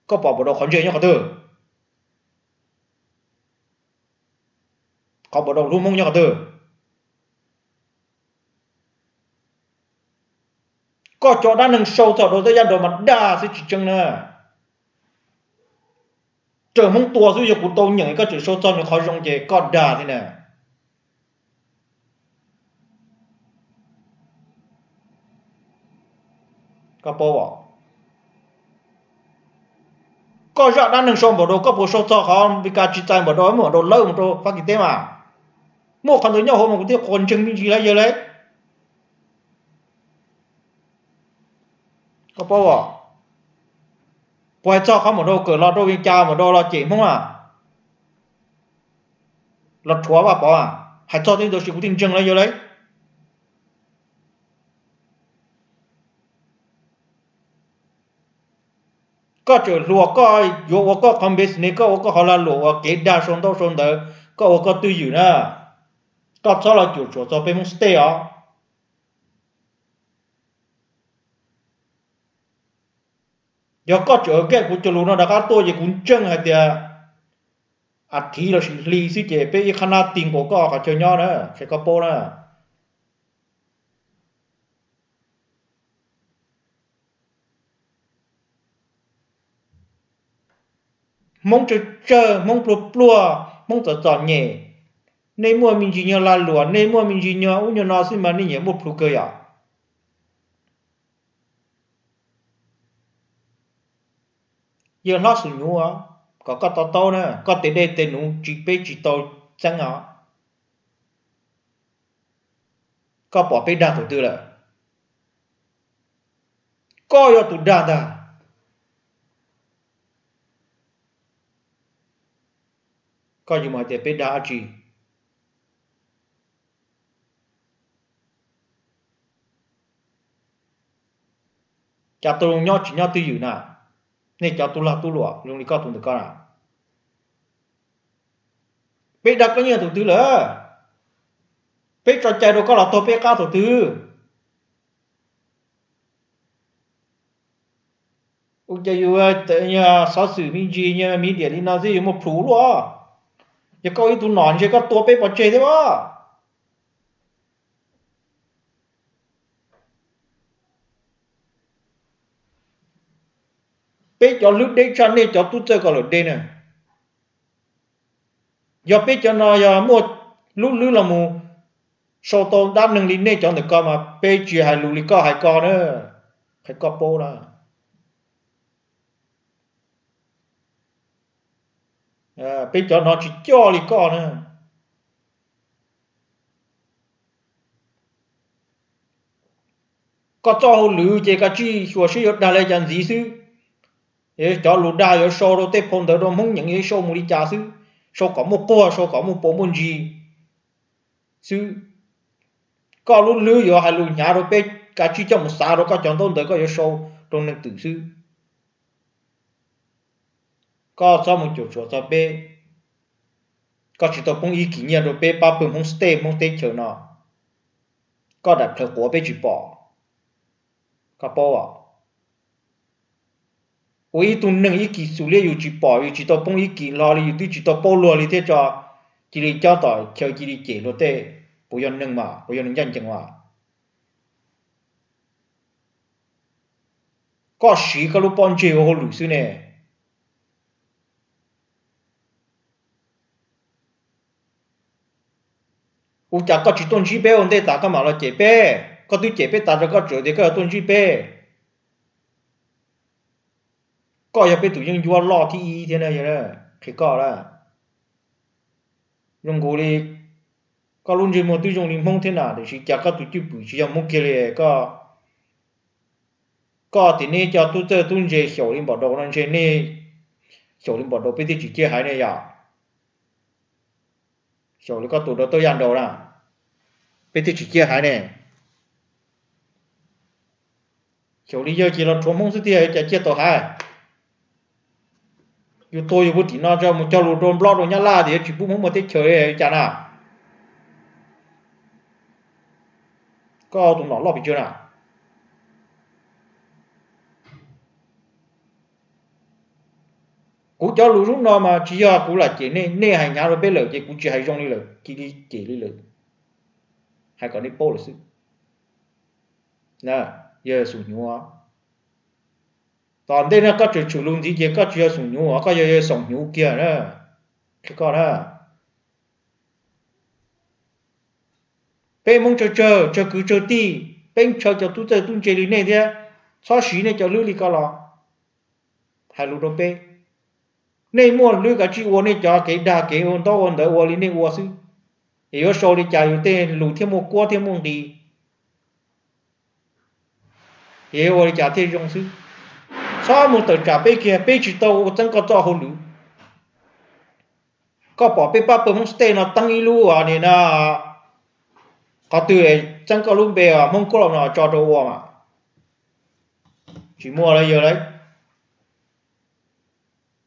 Koj pom Npam Daus qhov ntse nyob qhov twg? Qhov Npam Daus hlub Hmoob nyob qhov twg? Koj cov dab neeg sau txog rau Txawj Yaj Nraug mas dag xwb tsis tseeb na. Raws Hmoob tua xwb, yog kuv tau nyeem koj tseem sau txog nws qhov zoo ces koj dag thiab na. Koj paub os. Koj zaj dab neeg sau npaum rau, koj puas sau txog qhov Meskas tsis txais npaum rau, muab npaum rau lawv mus rau Fab Kis teb mas? Muaj qhov ntawd nyob hauv mas kuv thiaj qhuas ntseeg me ntsis lawv yawg lawv. Koj paub, puas hais txog qhov npaum rau kawm los rau Vias Cas npaum rau los cem Hmoob a, los rhuav Vaj Pov a? Hais txog tej ntawd sis kuv thiaj ntseeg lawv yawg lawv. Koj tseem hluas, koj yuav ua koj qhov business, koj ua koj qhov lag luam uas kev dag sau ntaub sau ntawv, koj ua koj twj ywm na. Koj txhob los cuam tshuam txog peb Hmoob state os. Yog koj tseem ua kuv cov lus no rov qab tuaj ces kuv ntseeg hais tias a thiv lossis hli xwb ces peb ib qhab nab ti nkaus koj qhov chaw nyob na, qhia koj paub na. Hmoob tsawg tsawg, Hmoob pluag pluag, Hmoob txom txom nyem, nej muaj me ntsis nyuag lag luam, nej muaj me ntsis nyuag ub nyuag no xwb mas nej nyiam muaj plhus kawg yom. Yawg hlob Xus Nyuv, kom koj to taub na, koj tes dej tes num tsis, peb tsis tau txeeb os. Koj pom peb dag tus twg lawm? Koj yog tus dag ntag. Koj yuav mus hais tias peb dag dab tsi? Cas tus nyob tsis nyob twj ywm na? Nej cov tub lag tub luam zoo li koj tus ntawm koj na, peb dag koj nyiaj tus twg lawm? Peb tso cai rau koj los taug peb qab tus twg? Ua cas yus xov xwm me ntsis, media li no xwb yuav muaj plhus luaj? Yog koj ib tug nom ntshe koj tua peb pov tseg thiab os. Peb cov hlwb deb tshaj nej cov tub txawj koj lawm deb na. Yog peb cov no yog muaj lub hlwb los mus sau tau dab neeg li nej cov ntawm ko mas peb tsis hais lus li koj hais ko na, qhia koj paub na. Peb cov no tsis coj li koj na. Koj txoj hauj lwm ces koj tsij xyuas seb yuav dag li cas ntxiv xwb. Cov lus dag yuav sau rau tej phau ntawv rau Hmoob nyeem yuav sau mus li cas xwb, sau kom muaj quag, sau kom muaj puas muaj ntsis xwb. Koj lub hlwb yuav hais lus hnyav rau peb, koj tsij coj mus xav rau koj cov ntaub ntawv koj yuav sau rau neeg twm xwb. Koj txhob mus cuam tshuam txog peb. Koj tsis tau poob ib kis nyiaj rau peb pab pawg Hmoob state Hmoob teb chaws no. Koj daim plawv quav peb tsis pom. Koj paub, ua ib tug neeg ib kis xus liab yus tsis pom, yus tsis tau poob ib kis hlo li, yus twb tsis tau paub luag li thiab tso, cia li cob tom chaw cia li cem luag tej, puas yog neeg mas, puas yog neeg ncaj ncees mas? Koj siv koj lub pob ntseg ua hauj lwm xwb ne. Ua cas koj tsis tuaj ntsib peb ua ntej tas koj mam los cem peb? Koj twb cem peb tas rau koj tseem tias koj yuav tuaj ntsib peb. Koj yog peb tus yeeb ncuab loj thib ib thiab na, qhia koj lawm. Zoo nkaus li koj lub ntsej muag twb zoo li Hmoob thiab na, tiam sis cas koj tus cwj pwm tsis yog Hmoob kiag li. Koj, koj tias nej cov tub txawj tub ntse xyaum li npaum dau no ntshe nej xyaum li npaum dau peb thiaj tsis ciaj haiv ne yom. Xyaum li koj tus dau tauj yaj nraud na, peb thiaj tsis ciaj haiv ne. Xyaum li yawg ces los rhuav Hmoob xwb tiag, cas ciaj tau haiv? Yus tuag yus pw tim no tso mus cog lus rau Nplog rau Nyab Laj tias yuav tsis pub Hmoob muaj teb chaws li cas na? Koj tus nom loj pes tsawg na? Kuv cov lus lub no mas tsis yog kuv lam cem nej, nej hais hnyav rau peb lawm ces kuv tsis hais zoo li lawm, cia li cem li lawm, hais kom nej paub lawm xwb. Yawg Xum Hnyuv, tom ntej no koj tseem tshwm lus ntxiv ces koj tsis yog Xum Hnyuv, koj yog yawg Xoom Hnyuv kiag na. Qhia koj na, peb Hmoob tsawg tsawg, tsawg kwv tsawg tij, peb ntshaw cov tub txawj tub ntse li nej thiab, txhob siv nej cov hlwb li ko los hais lus rau peb. Nej muaj hlwb kav tsij ua nej cov kev dag kev ua ntaub ua ntawv ua li nej ua xwb, es yuav sau li cas yus tej lus thiaj muaj kuab thiaj muaj nqis, es ua li cas thiaj zoo xwb. Txhob mus tawm tsam peb kiag, peb tsis tau ua txeeb koj txoj hauj lwm. Koj pom peb pab pawg Hmoob State no teeb ib lub nim no qhov twg txeeb koj lub npe Hmoob Kub Laus no tso rau ua mas tsis muaj li yog li.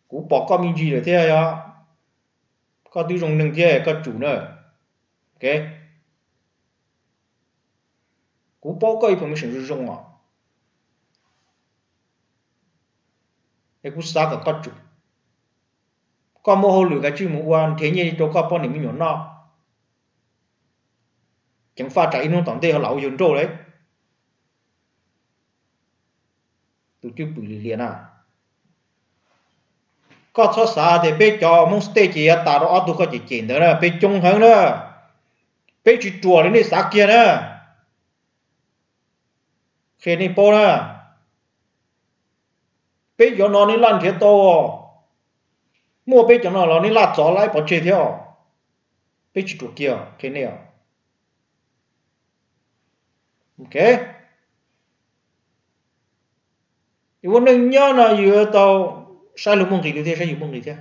Kuv pom koj me ntsis lawm thiab yog koj twb zoo neeg thiab koj tsum na. Kuv paub koj information zoo zoo os, es kuv xav kom koj tsum. Koj muaj hauj lwm kav tsij mus ua nrhiav nyiaj rau koj poj niam me nyuam noj, ceev faj tsam ib hnub tom ntej ho lam ua yawg nrauj li. Tus cwj pwm lim hiam na, koj txhob xav tias peb cov Hmoob State ces yuav tas rau ob tug koj cem cem ntawd na, peb coob heev na, peb tsis ruam li nej xav kiag na. Qhia nej paub na, peb cov no nej laj nrhiav tau, muaj peb cov no los nej laj txov laib pov tseg thiab. Peb tsis ruam kiag qhia nej. Ua neej nyob no yus yuav tau saib luag muaj nqis lus thiab saib yus muaj nqis thiab.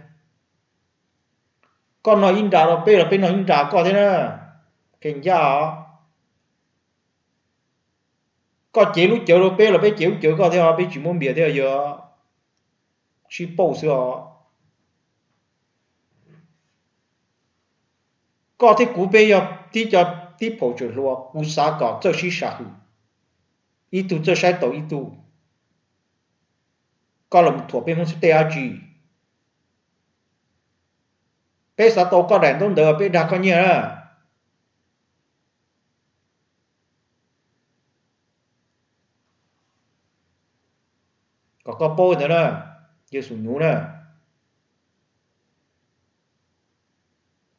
Koj noj ib nra rau peb los peb noj ib nra koj thiab na. Qhia ncaj os, koj cev lub cawv rau peb los peb cev lub cawv koj thiab, peb tsis muab npias thiab, yog sib pauj xwb os. Koj thiab kuv peb yog tib co tib phaum tsawm hluas, kuv xav kom txawj sib sam hwm, ib tug txawj saib taus ib tug. Koj los thuam peb Hmoob State dab tsi? Peb xav tau koj daim ntaub ntawv peb dag koj nyiaj na. Kom koj paub ntawd na, yawg xum nyuv na.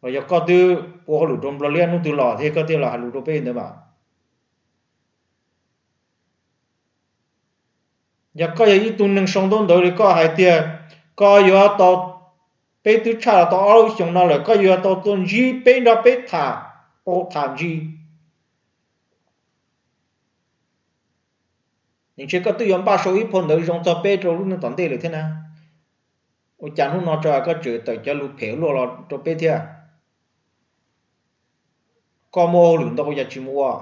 Yog koj twb ua hauj lwm rau Nplog Liab hnub twg los thiab koj thiaj los hais lus rau peb ntawd mas. Yog koj yog ib tug neeg sau ntaub ntawv li koj hais tias koj yuav tau, peb twb tshaj los tau ob lub xyoos no lawm, koj yuav tau tuaj ntsib peb nrog peb tham, pab tham ntsis. Ntshe koj twb yuav npaj sau ib phau ntawv zoo txog peb rau lub neej tom ntej lawm thiab na. Ua cas hnub no tso koj tseem tawm cov lus phem luaj los rau peb thiab? Koj muaj hauj lwm ntau ua cas tsis mus ua?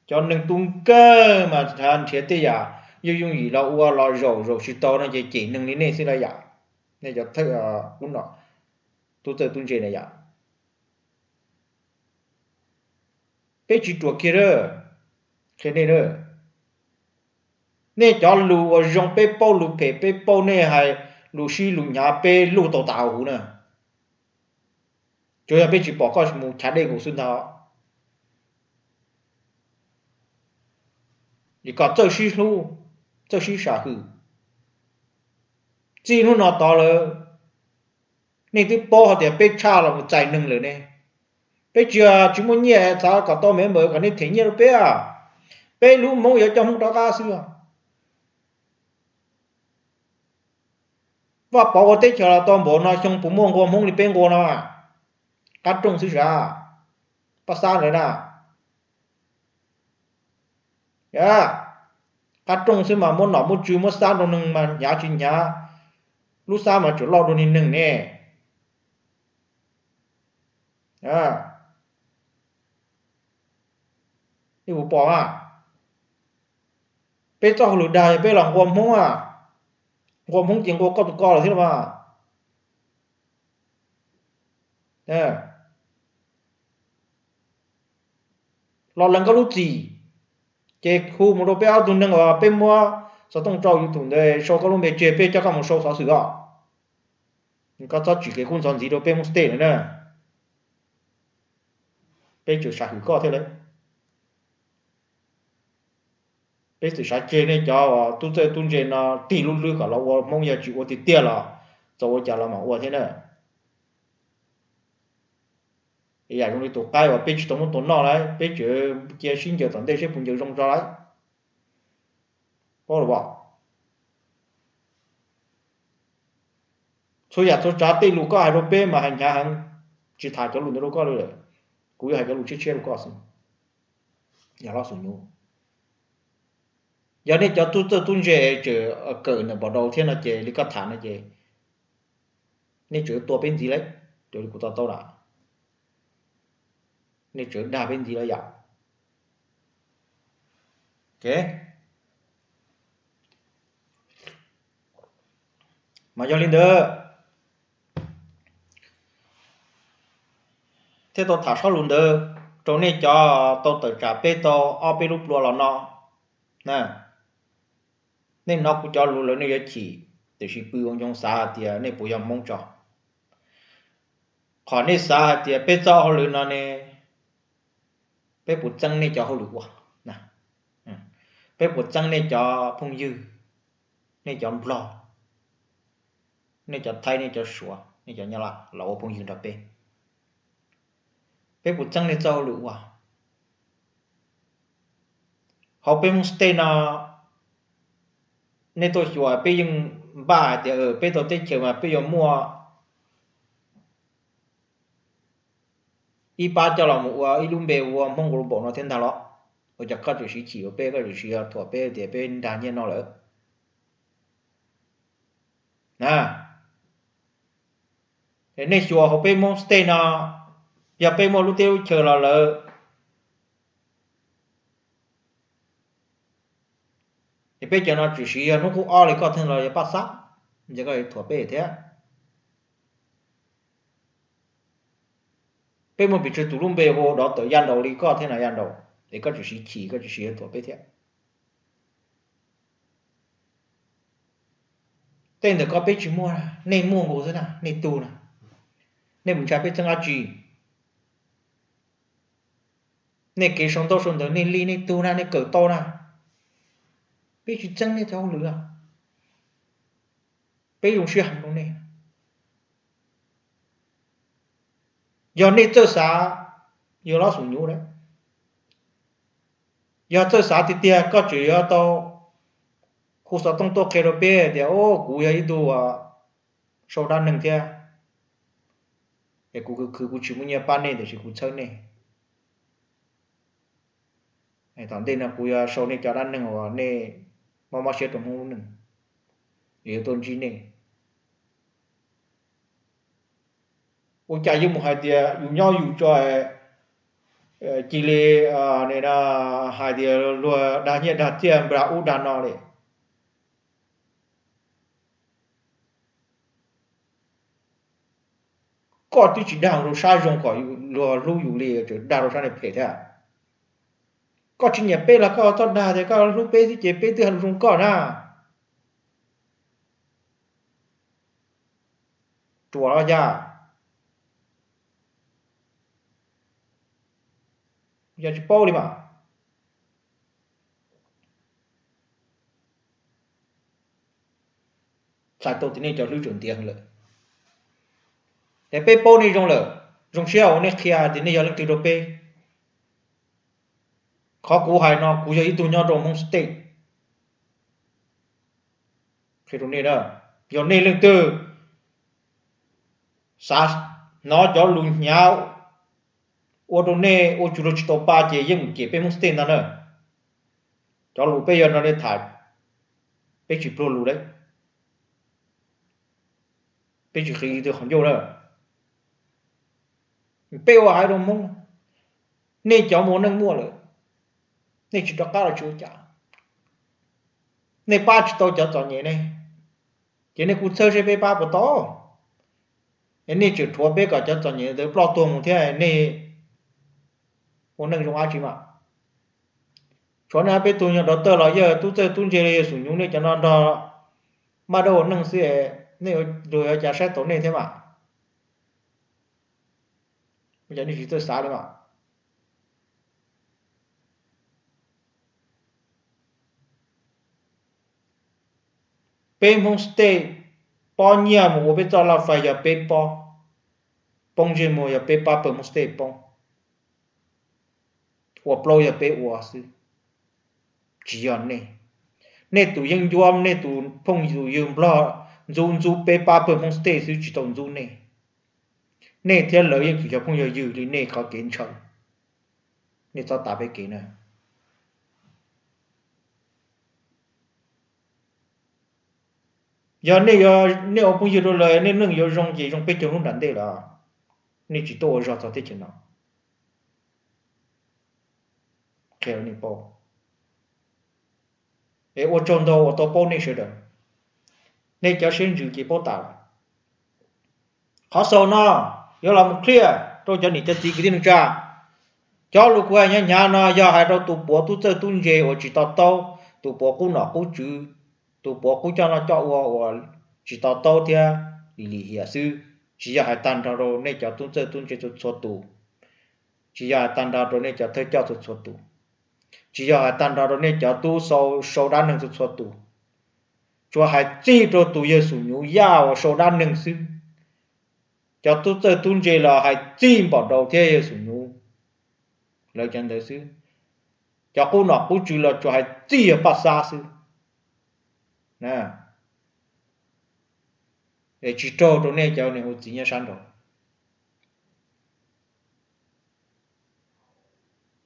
Cov neeg tub nkeeg mas nrhiav tej yam yooj yooj yim los ua los zaum, zaum tsis tau no ces cem neeg li nej xwb la yam. Nej cov thawj, qub no, tub txawj tub ntse na yam. Peb tsis ruam kiag a, qhia nej a. Nej cov lus uas zoo peb paub, lus phem peb paub, nej hais lus sib lus hnyav peb luj tau tas huv na. Tsuas yog peb tsis pom koj mus chav dej nkaus xwb ntag. Es kom txawj sib hlub, txawj sib sam hwm. Txij hnub no tod lawm, nej twb paub hais tias peb tshaj los mus txais neeg lawm ne. Peb tsis, tsis muaj nyiaj xav kom tau member kom nej them nyiaj rau peb. Peb lub Hmoob yuav coj Hmoob rov qab xwb. Vaj Pov ua teb chaws los tau npaum no xyoo puas muaj nqua Hmoob li peb nqua no? Qab rooj xwb sav, pab xab ntawd na. Qab rooj xwb mas muab nom muab tswv muab xab rau neeg mas hnyav tsis hnyav, lub xab mas tseem loj dua niag neeg ne. Nej puas pom a? Peb txoj hauj lwm dag yog peb los nqua Hmoob a, nqua Hmoob ces nqua koj tus ko lawm thiab los mas. Los lees koj lub txim, ces hu mus rau peb ob tug neeg uas peb muab xov tooj tso YouTube ntawd sau koj lub npe tseg, peb coj koj mus sau xov xwm os. Koj txhob tsim kev kub ntxhov ntxiv rau peb Hmoob State lawm na. Peb tseem sam hwm koj thiab lawm. Peb txawm xav tseg nej cov tub txawj tub ntse no tig lub hlwb kom los ua Hmoob, yog tsis ua tiag tiag los txaus ua cas los mam ua thiab na. Yam zoo li tus qaib uas peb tsis tau muab tua noj lawm, peb tseem cia sib ncaws tom ntej seb puas ncaws zoo tso lawm. Paub los as? Txhua yam txhua tsav tej lus koj hais rau peb mas hais hnyav heev, tsis tham cov lus ntawd rau koj li lawm. Kuv yuav hais cov lus tshiab tshiab rau koj xwb. Yog Lob Xus Nyuv, yog nej cov tub txawj tub ntse tseem kawm ntawm npau dau thiab no ces li koj tham no ces nej tseem tua peb ntxiv lawm, raws li kuv to taub lawm, nej tseem dag peb ntxiv lawm yom. Mas yog li ntawd thiaj tau tham sob lus ntawd rau nej cov tau tawm tsam peb tau ob peb lub plua los no. Nej hnov kuv cov lus lawm nej yuav chim, tiam sis pw ua ncoo xav hais tias nej puas yog Hmoob tso. Qhov nej xav hais tias peb txoj hauj lwm no ne, peb puas txeeb nej cov hauj lwm ua? Peb puas txeeb nej cov phooj ywg, nej cov Nplog, nej cov Thaib, nej cov Suav, nej cov Nyab Laj los ua phooj ywg nrog peb? Peb puas txeeb nej txoj hauj lwm ua? Hauv peb Hmoob State no, nej tuaj xyuas peb yeej npaj hais tias peb tau teb chaws mas peb yuav muaj ib pab coj los mus ua ib lub npe ua Hmoob Global no thiab ntag los? Ua cas koj tseem siv chim ua peb, koj tseem siv thuam peb tias peb nrag nyiaj no lawm? Nej xyuas hauv peb Hmoob State no, yog peb muaj lub teb lub chaws los lawm, es peb cov no tseem siv yog hnub qub ob li koj thiab los yog paj xab, ces koj yuav thuam peb thiab. Peb muaj pes tsawg tus lub npe hu dov tawm yaj nraud li koj thiab na yaj nraud, es koj tseem siv chim, koj tseem siv thuam peb thiab. Tej ntawm ko peb tsis muaj, nej muaj nkaus xwb na, nej tug na. Nej mus ntshai peb txeeb dab tsi? Nej kev sau ntaub sau ntawv nej li nej tug na, nej kawm tau na. Peb tsis txeeb nej cov hauj lwm, peb zoo siab heev rau nej. Yog nej txawj xav, yog Lob Xus Nyuv, yog txawj xav tiag tiag koj tseem yuav tau hu xov tooj tuaj qhia rau peb tias, o, kuv yog ib tug sau dab neeg thiab, es kuv khwv khwv kuv tsis muaj nyiaj pab nej tiam sis kuv txhawb nej. Tom ntej no kuv yuav sau nej cov dab neeg uas nej mob mob siab rau Hmoob lub neej, yuav tuaj ntsib nej. Ua cas yuav mus hais tias yus nyob yus tso, cia li hais tias luag dag nyiaj dag txiaj nplag ub dag no li. Koj twb tsis dag rau sab zoo kom luag hlub yus li, tseem dag rau sab phem thiab. Koj tsis nyiam peb los koj txhob dag tias koj hlub peb xwb ces peb twb hais lus zoo koj na. Ruam los yog, yog tsis paub li mas. Txhais tau tias nej cov hlwb tseem ntiav heev lawm. Es peb paub nej zoo lawm, zoo siab uas nej qhia tias nej yog leej twg rau peb. Qhov kuv hais no kuv yog ib tug nyob rau Hmoob State. Qhia rau nej, yog nej leej twg xav hnov cov lus hnyav ua rau nej ua tsis luag tsis tau pa ces yeej mus cem peb Hmoob State ntag na. Cov lus peb yuav nrog nej tham, peb tsis pluag lus lawm. Peb tsis qhia leej twg qhov ncauj na. Peb ua haiv rau Hmoob, nej cov mus ua neej muaj lawm, nej tsis rov qab los tsis ua cas. Nej pab tsis tau cov txom nyem ne, ces nej kuj txhawb seb peb pab puas tau. Es nej tseem rhuav peb kom cov txom nyem ntawd ploj tuag mus thiab nej ua neej zoo dab tsi mas. Tshuav nej ob peb tug yog doctor los yog tub txawj tub ntse li yog Xus Nyuv nej cov no nrog maj dab ua neej xwb, nej luag yuav cas saib taus nej thiab mas. Ua cas nej tsis txawj xav li mas. Peb Hmoob State pob nyiaj mus ua peb txoj laj fais yog peb pob, poob ntsej muag yog peb pab pawg Hmoob State poob, ua plaub yog peb ua xwb, tsis yog nej. Nej tus yeeb ncuab, nej tus phooj tus ywg Nplog, ntxub ntxub peb pab pawg Hmoob State xwb tsis tau ntxub nej. Nej thiab lawv yeej tsis yog phooj yog ywg li nej qhov kev ntshaw. Nej txhob tas peb kev na. Yog nej, nej ua phooj ywg rau lawv nej neej yuav zoo ces zoo peb caug hnub nram ntej lawm. Nej tsis tuaj ua zog txog teb chaws no. Qhia nej paub. Es ua tsaug ntau uas tau paub nej sawv daws. Nej cov siab ntsws ces paub tas lawm. Qhov xaus no yuav los mus qhia rau cov niam cov txiv kwv tij neej tsa. Cov lus kuv hais hnyav hnyav no yog hais rau tus puav tub txawj tub ntse uas tsis to taub, tus puav qub nom qub tswv, tus puav qub coj noj coj ua uas tsis to taub thiab lim lim hiam xwb. Tsis yog hais tag nrho rau nej cov tub txawj tub ntse txhua txhua tus. Tsis yog hais tag nrho rau nej cov thawj coj txhua txhua tus. Tsis yog hais tag nrho rau nej cov tub sau sau dab neeg txhua txhua tus. Tsuas hais txij rau tus yawg Xum Nyuv Yaj uas sau dab neeg xwb. Cov tub txawj tub ntse los hais txij npaum nraud thiab yawg Xum Nyuv, lawv cov ntawd xwb. Cov qub nom qub tswv los tsuas hais txij yawg Paj Xab xwb. Es tsis raug rau nej cov niam hu txiv nyob sab nraud.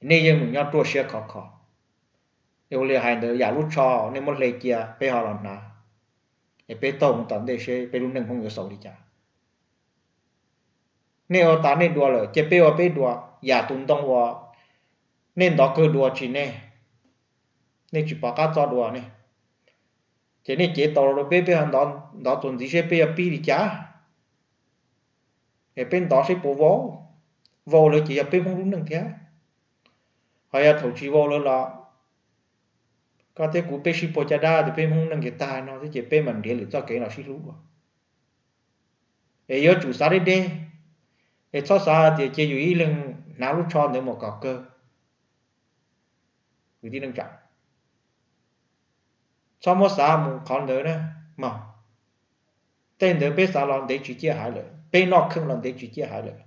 Nej yeej mus nyob ruaj siab khov kho. Es ua li hais ntawd yam lub tsho nej muab hle cia peb ho los hnav, es peb taug mus tom ntej seb peb lub neej Hmoob yuav xaus li cas. Nej ua tas nej dua lawm ces peb ua peb dua, yam tus ntoo uas nej ntov kawg dua tsis nej, nej tsis pom qab txob dua nej. Ces nej cev tau rau peb, peb ho ntov txuas ntxiv seb peb yuav pib li cas. Es peb ntov seb puas vau, vau lawm ces yog peb Hmoob lub neej thiab. Ho yog thaum tsis vau lawm los koj thiab kuv peb sib puag caj dab tias peb Hmoob neej ces tag no thiab ces peb mam nrhiav lwm txoj kev los sib hlub dua. Es yuav tsum xav deb deb, es txhob xav hais tias cia yus ib leeg hnav lub tsho ntawd mus kom kawg. Kwv tij neej tsa, txhob muab xav mus qhov ntawd na mog. Tej ntawd peb xav los ntev tsis ciaj haiv lawm, peb noj kheej los ntev tsis ciaj haiv lawm.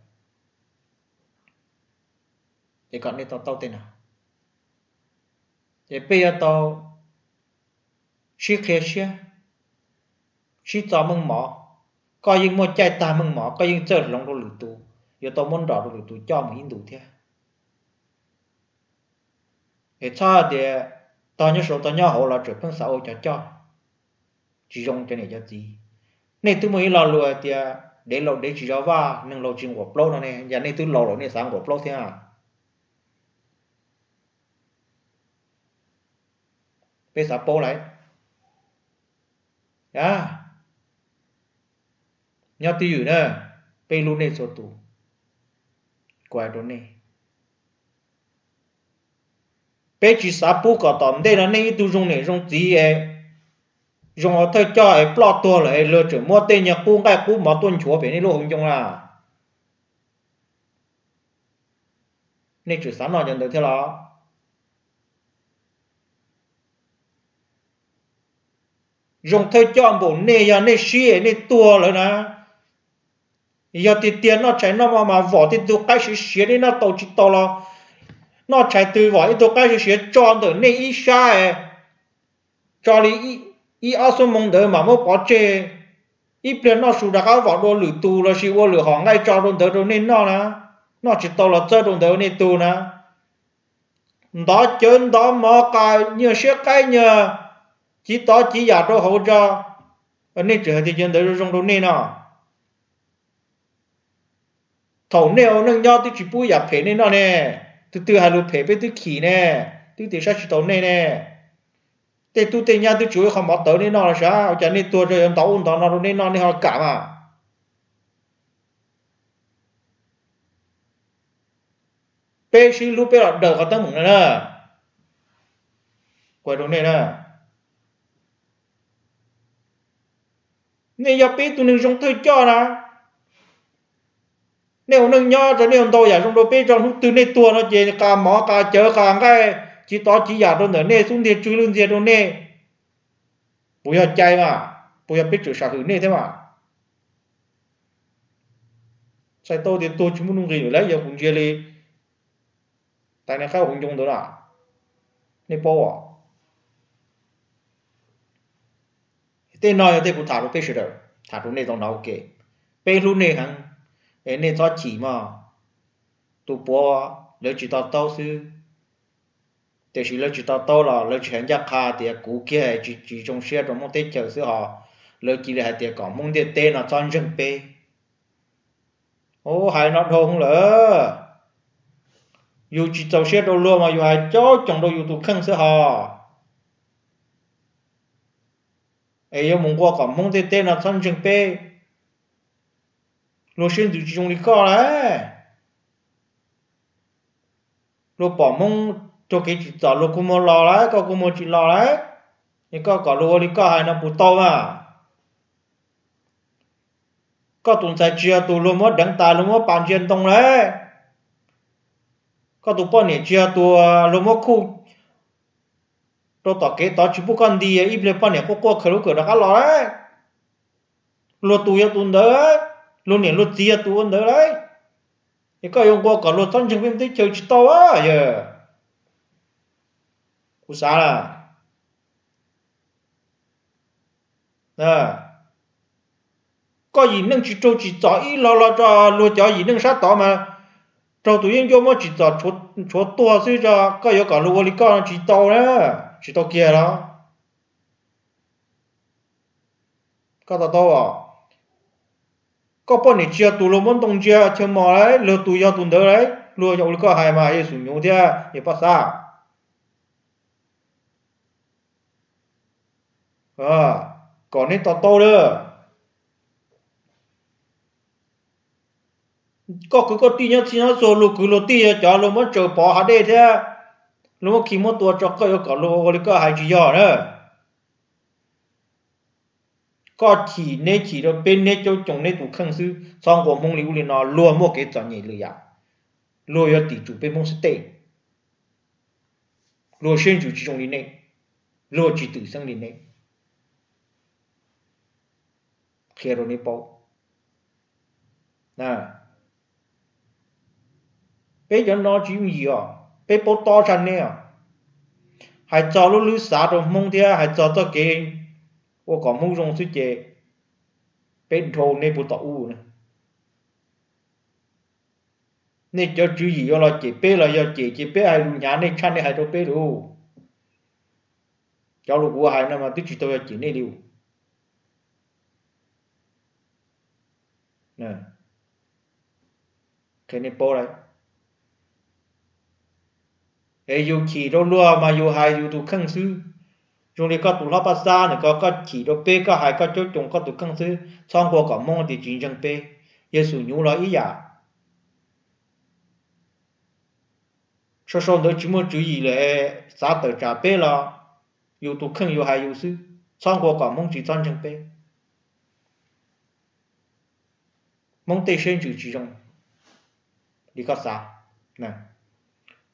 Es kom nej to taub tej no, es peb yuav tau sib qhia siab, sib txo meej mom. Koj yeej muaj caij tag meej mom, koj yeej txawj hloov rau lwm tus, yuav tau muab nrom rau lwm tus coj mus ib ntus thiab. Es txhob hais tias tog nyob saud tog nyob hauv los tseem pheej xav ua cov coj, tsis zoo cov niam cov txiv. Nej twb muaj ib lo lus hais tias dev laus dev tsis zov vaj, neeg laus tsis nquam plaub no ne, yog nej twb laus lawm nej xav nquam plaub thiab? Peb xav paub lawm. Nyob twj ywm na, peb hlub nej txhua tus. Kuv hais rau nej, peb tsis xav pub kom tom ntej no nej ib tug zoo niam zoo txiv es zoo ua thawj coj es ploj tuag lawm es luag tseem muab tej nyuag qub nqaij qub mov tuaj nchuav pem nej lub hauv ncoo na. Nej tseem xav noj cov ntawd thiab los? Zoo thawj coj npaum nej yog nej sib es nej tuag lawm na. Yog tiag tiag noj tshais noj mov mas vom tej tug qaib siav siav nej noj tau tsis tau los noj tshais twg vom ib tug qaib siav siav tso ntawm nej ib sab, tso li ib ob xuab moos ntawd mam muab pov tseg. Ib pliag noj su rov qab vom dua lwm tus lossis ua lwm hom nqaij tso rau ntawd rau nej noj na. Noj tsis tau los txawb rau ntawd nej tug na. Ntov cawv ntov mov qas nyuag siab qaib nyuag civ tov civ yam rau hauv tso. Nej tseem hais tias cov ntawd zoo zoo rau nej no. Thaum nej ua neej nyob twb tsis pub yam phem nej noj ne, tus twg hais lus phem peb twb khim ne, twb tias saib tsis taus nej ne. Tej tub tej nyab twb tsis ua ib qho mov tawv nej noj los sav, ua cas nej tuag tso yuav ntov ub ntov no rau nej noj nej ho kam mas. Peb sib hlub peb los daws qhov teeb meem no na. Kuv hais rau nej na, nej yog peb tug neeg zoo thawj coj na. Nej ua neej nyob tso nej ua ntau yam zoo rau peb tso, hnub twg nej tuag no ces qas mov qas cawv qas nqaij civ tov civ yam rau ntawm nej xub ntiag tsw lwj ntxiag rau nej. Puas yog cai mas? Puas yog peb tseem sam hwm nej thiab mas? Txhais tau tias tuag tsis muaj nuj nqis lawm lauj, yog kuv ntsia li tais niag qaib hauv ncoo ntawd na, nej paub os. Tej no yog tej kuv tham rau peb sawv daws, tham rau nej tau hnov ua ke. Peb hlub nej heev, es nej txhob chim mog. Tus puav lawv tsis to taub xwb, tiam sis lawv tsis to taub los lawv tsis hais ncaj qha tias kuv kiag tsis, tsis zoo siab rau Hmoob teb chaws xwb hos, lawv cia li hais tias kom Hmoob ntiaj teb no txhob ntseeg peb. Ua hais no dhau lawm, yus tsis txaus siab rau luag mas yus hais caub coos rau yus tus kheej xwb hos. Es yuav mus nqua kom Hmoob ntiaj teb no txhob ntseeg peb, luag siab ntsws tsis zoo li koj lauj. Luag pom Hmoob raug kev tsim txom luag kua muag los lauj, koj kua muag tsis los lauj. Es koj kom luag ua li koj hais no puas tau mas? Koj tus ntxhais tsis yog tus luag muab deev tas luag muab pas ntsia ntoo lauj. Koj tus poj niam tsis yog tus luag muab khuj rau tom kev tod tsis pub koj nti, ib pliag poj niam quaj quaj khaws lub kawm rov qab los lauj. Luag tus yog tus ntawd, luag niam luag txiv yog tus ua ntawd lauj. Es koj yuav nqua kom luag txhob ntseeg peb teb chaws tsis tau yog? Kuv xav koj yim neej tsis raug tsis txom ib lo lo rau luag cov yim neej sab tod mas raug tus yeeb ncuab muab tsim txom tshuav tuag xwb, koj yuav kom luag ua li koj no tsis tau na, tsis tau kiag los? Koj to taub, koj poj niam tsis yog tus luag muab ntoo ntsia chaw mos lauj, luag tus yog tus ntawd lauj, luag yog ua li koj hais mas Yexus Nyuj thiab Yawm Paj Xab. Kom neb to taub lawm. Koj kwv koj tij nyob txhij nyob txhua, luag kwv luag tij yog cov luag muab tsaws pov hav dej thiab luag muab khi muab tua tso, koj yuav kom luag ua li koj hais tsis yog na. Koj chim neb chim rau peb neb caub coos neb tus kheej xwb, txhob nqua Hmoob li ub li no, luag muaj kev txom nyem lwm yam, luag yuav tim tsum peb Hmoob xwb tej. Luag siab ntsws tsis zoo li nej, luag tsis twm xeeb li nej. Qhia rau neb paub, peb cov no tsis yooj yim os, peb paub tob tshaj neb os. Hais txog lub lwb xav rau Hmoob thiab hais txog txoj kev ua kom Hmoob zoo xwb ces peb dhau neb puag tom ub na. Nej cov tswv yim yuav los cem peb los yog cem ces peb hais lus hnyav nej tshaj nej hais rau peb lus. Cov lus kuv hais no mas twb tsis tau yog cem nej li. Qhia nej paub lawm. Es yus chim rau luag mas yus hais yus tus kheej xwb. Zoo li koj tus hlob Paj Xab ntawm ko, koj chim rau peb, koj hais koj caub coos koj tus kheej xwb, txhob nqua kom Hmoob tias tsis ntseeg peb. Yexus Nyuj los ib yam. Sau sau ntawd tsis muaj tswv yim lawm, xav tawm tsam peb los yus tus kheej yus hais yus xwb, txhob nqua kom Hmoob tsis txhob ntseeg peb. Hmoob tej siab ntsws tsis zoo li koj xav.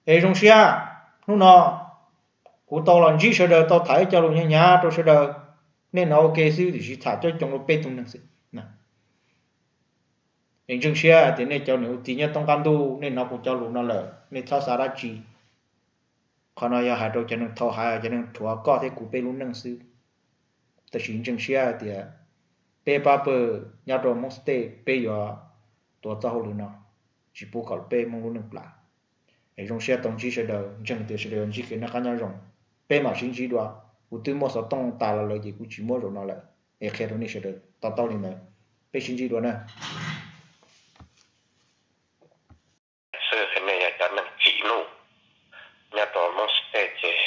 Es zoo siab hnub no kuv tau los ntsib sawv daws, tau tham ib co lus hnyav hnyav rau sawv daws. Nej hnov ua ke xwb, tiam sis tham caub coos rau peb tug neeg xwb. Es ntseeg siab tias nej cov niam ua txiv nyob toob qab ntuj, nej hnov kuv cov lus no lawm nej txhob xav dab tsi. Qhov no yog hais rau cov neeg thaum hais, cov neeg rhuav koj thiab kuv peb lub neej xwb. Tab sis ntseeg siab hais tias peb pab pawg nyob rau Hmoob State peb yuav tuav txoj hauj lwm no, tsis pub kom peb Hmoob lub neej plam. Es zoo siab tau ntsib sawv daws, ntseeg tias sawv daws yuav ntsib kev noj qab nyob zoo. Peb mam sib ntsib dua. Kuv twb muaj xov tooj tas los lawm ces kuv tsis muab zaum no lawm, es qhia rau nej sawv daws to taub li ntawd. Peb sib ntsib dua na. Xwb nej yog cov neeg tsim nuj nyob rau Hmoob State ces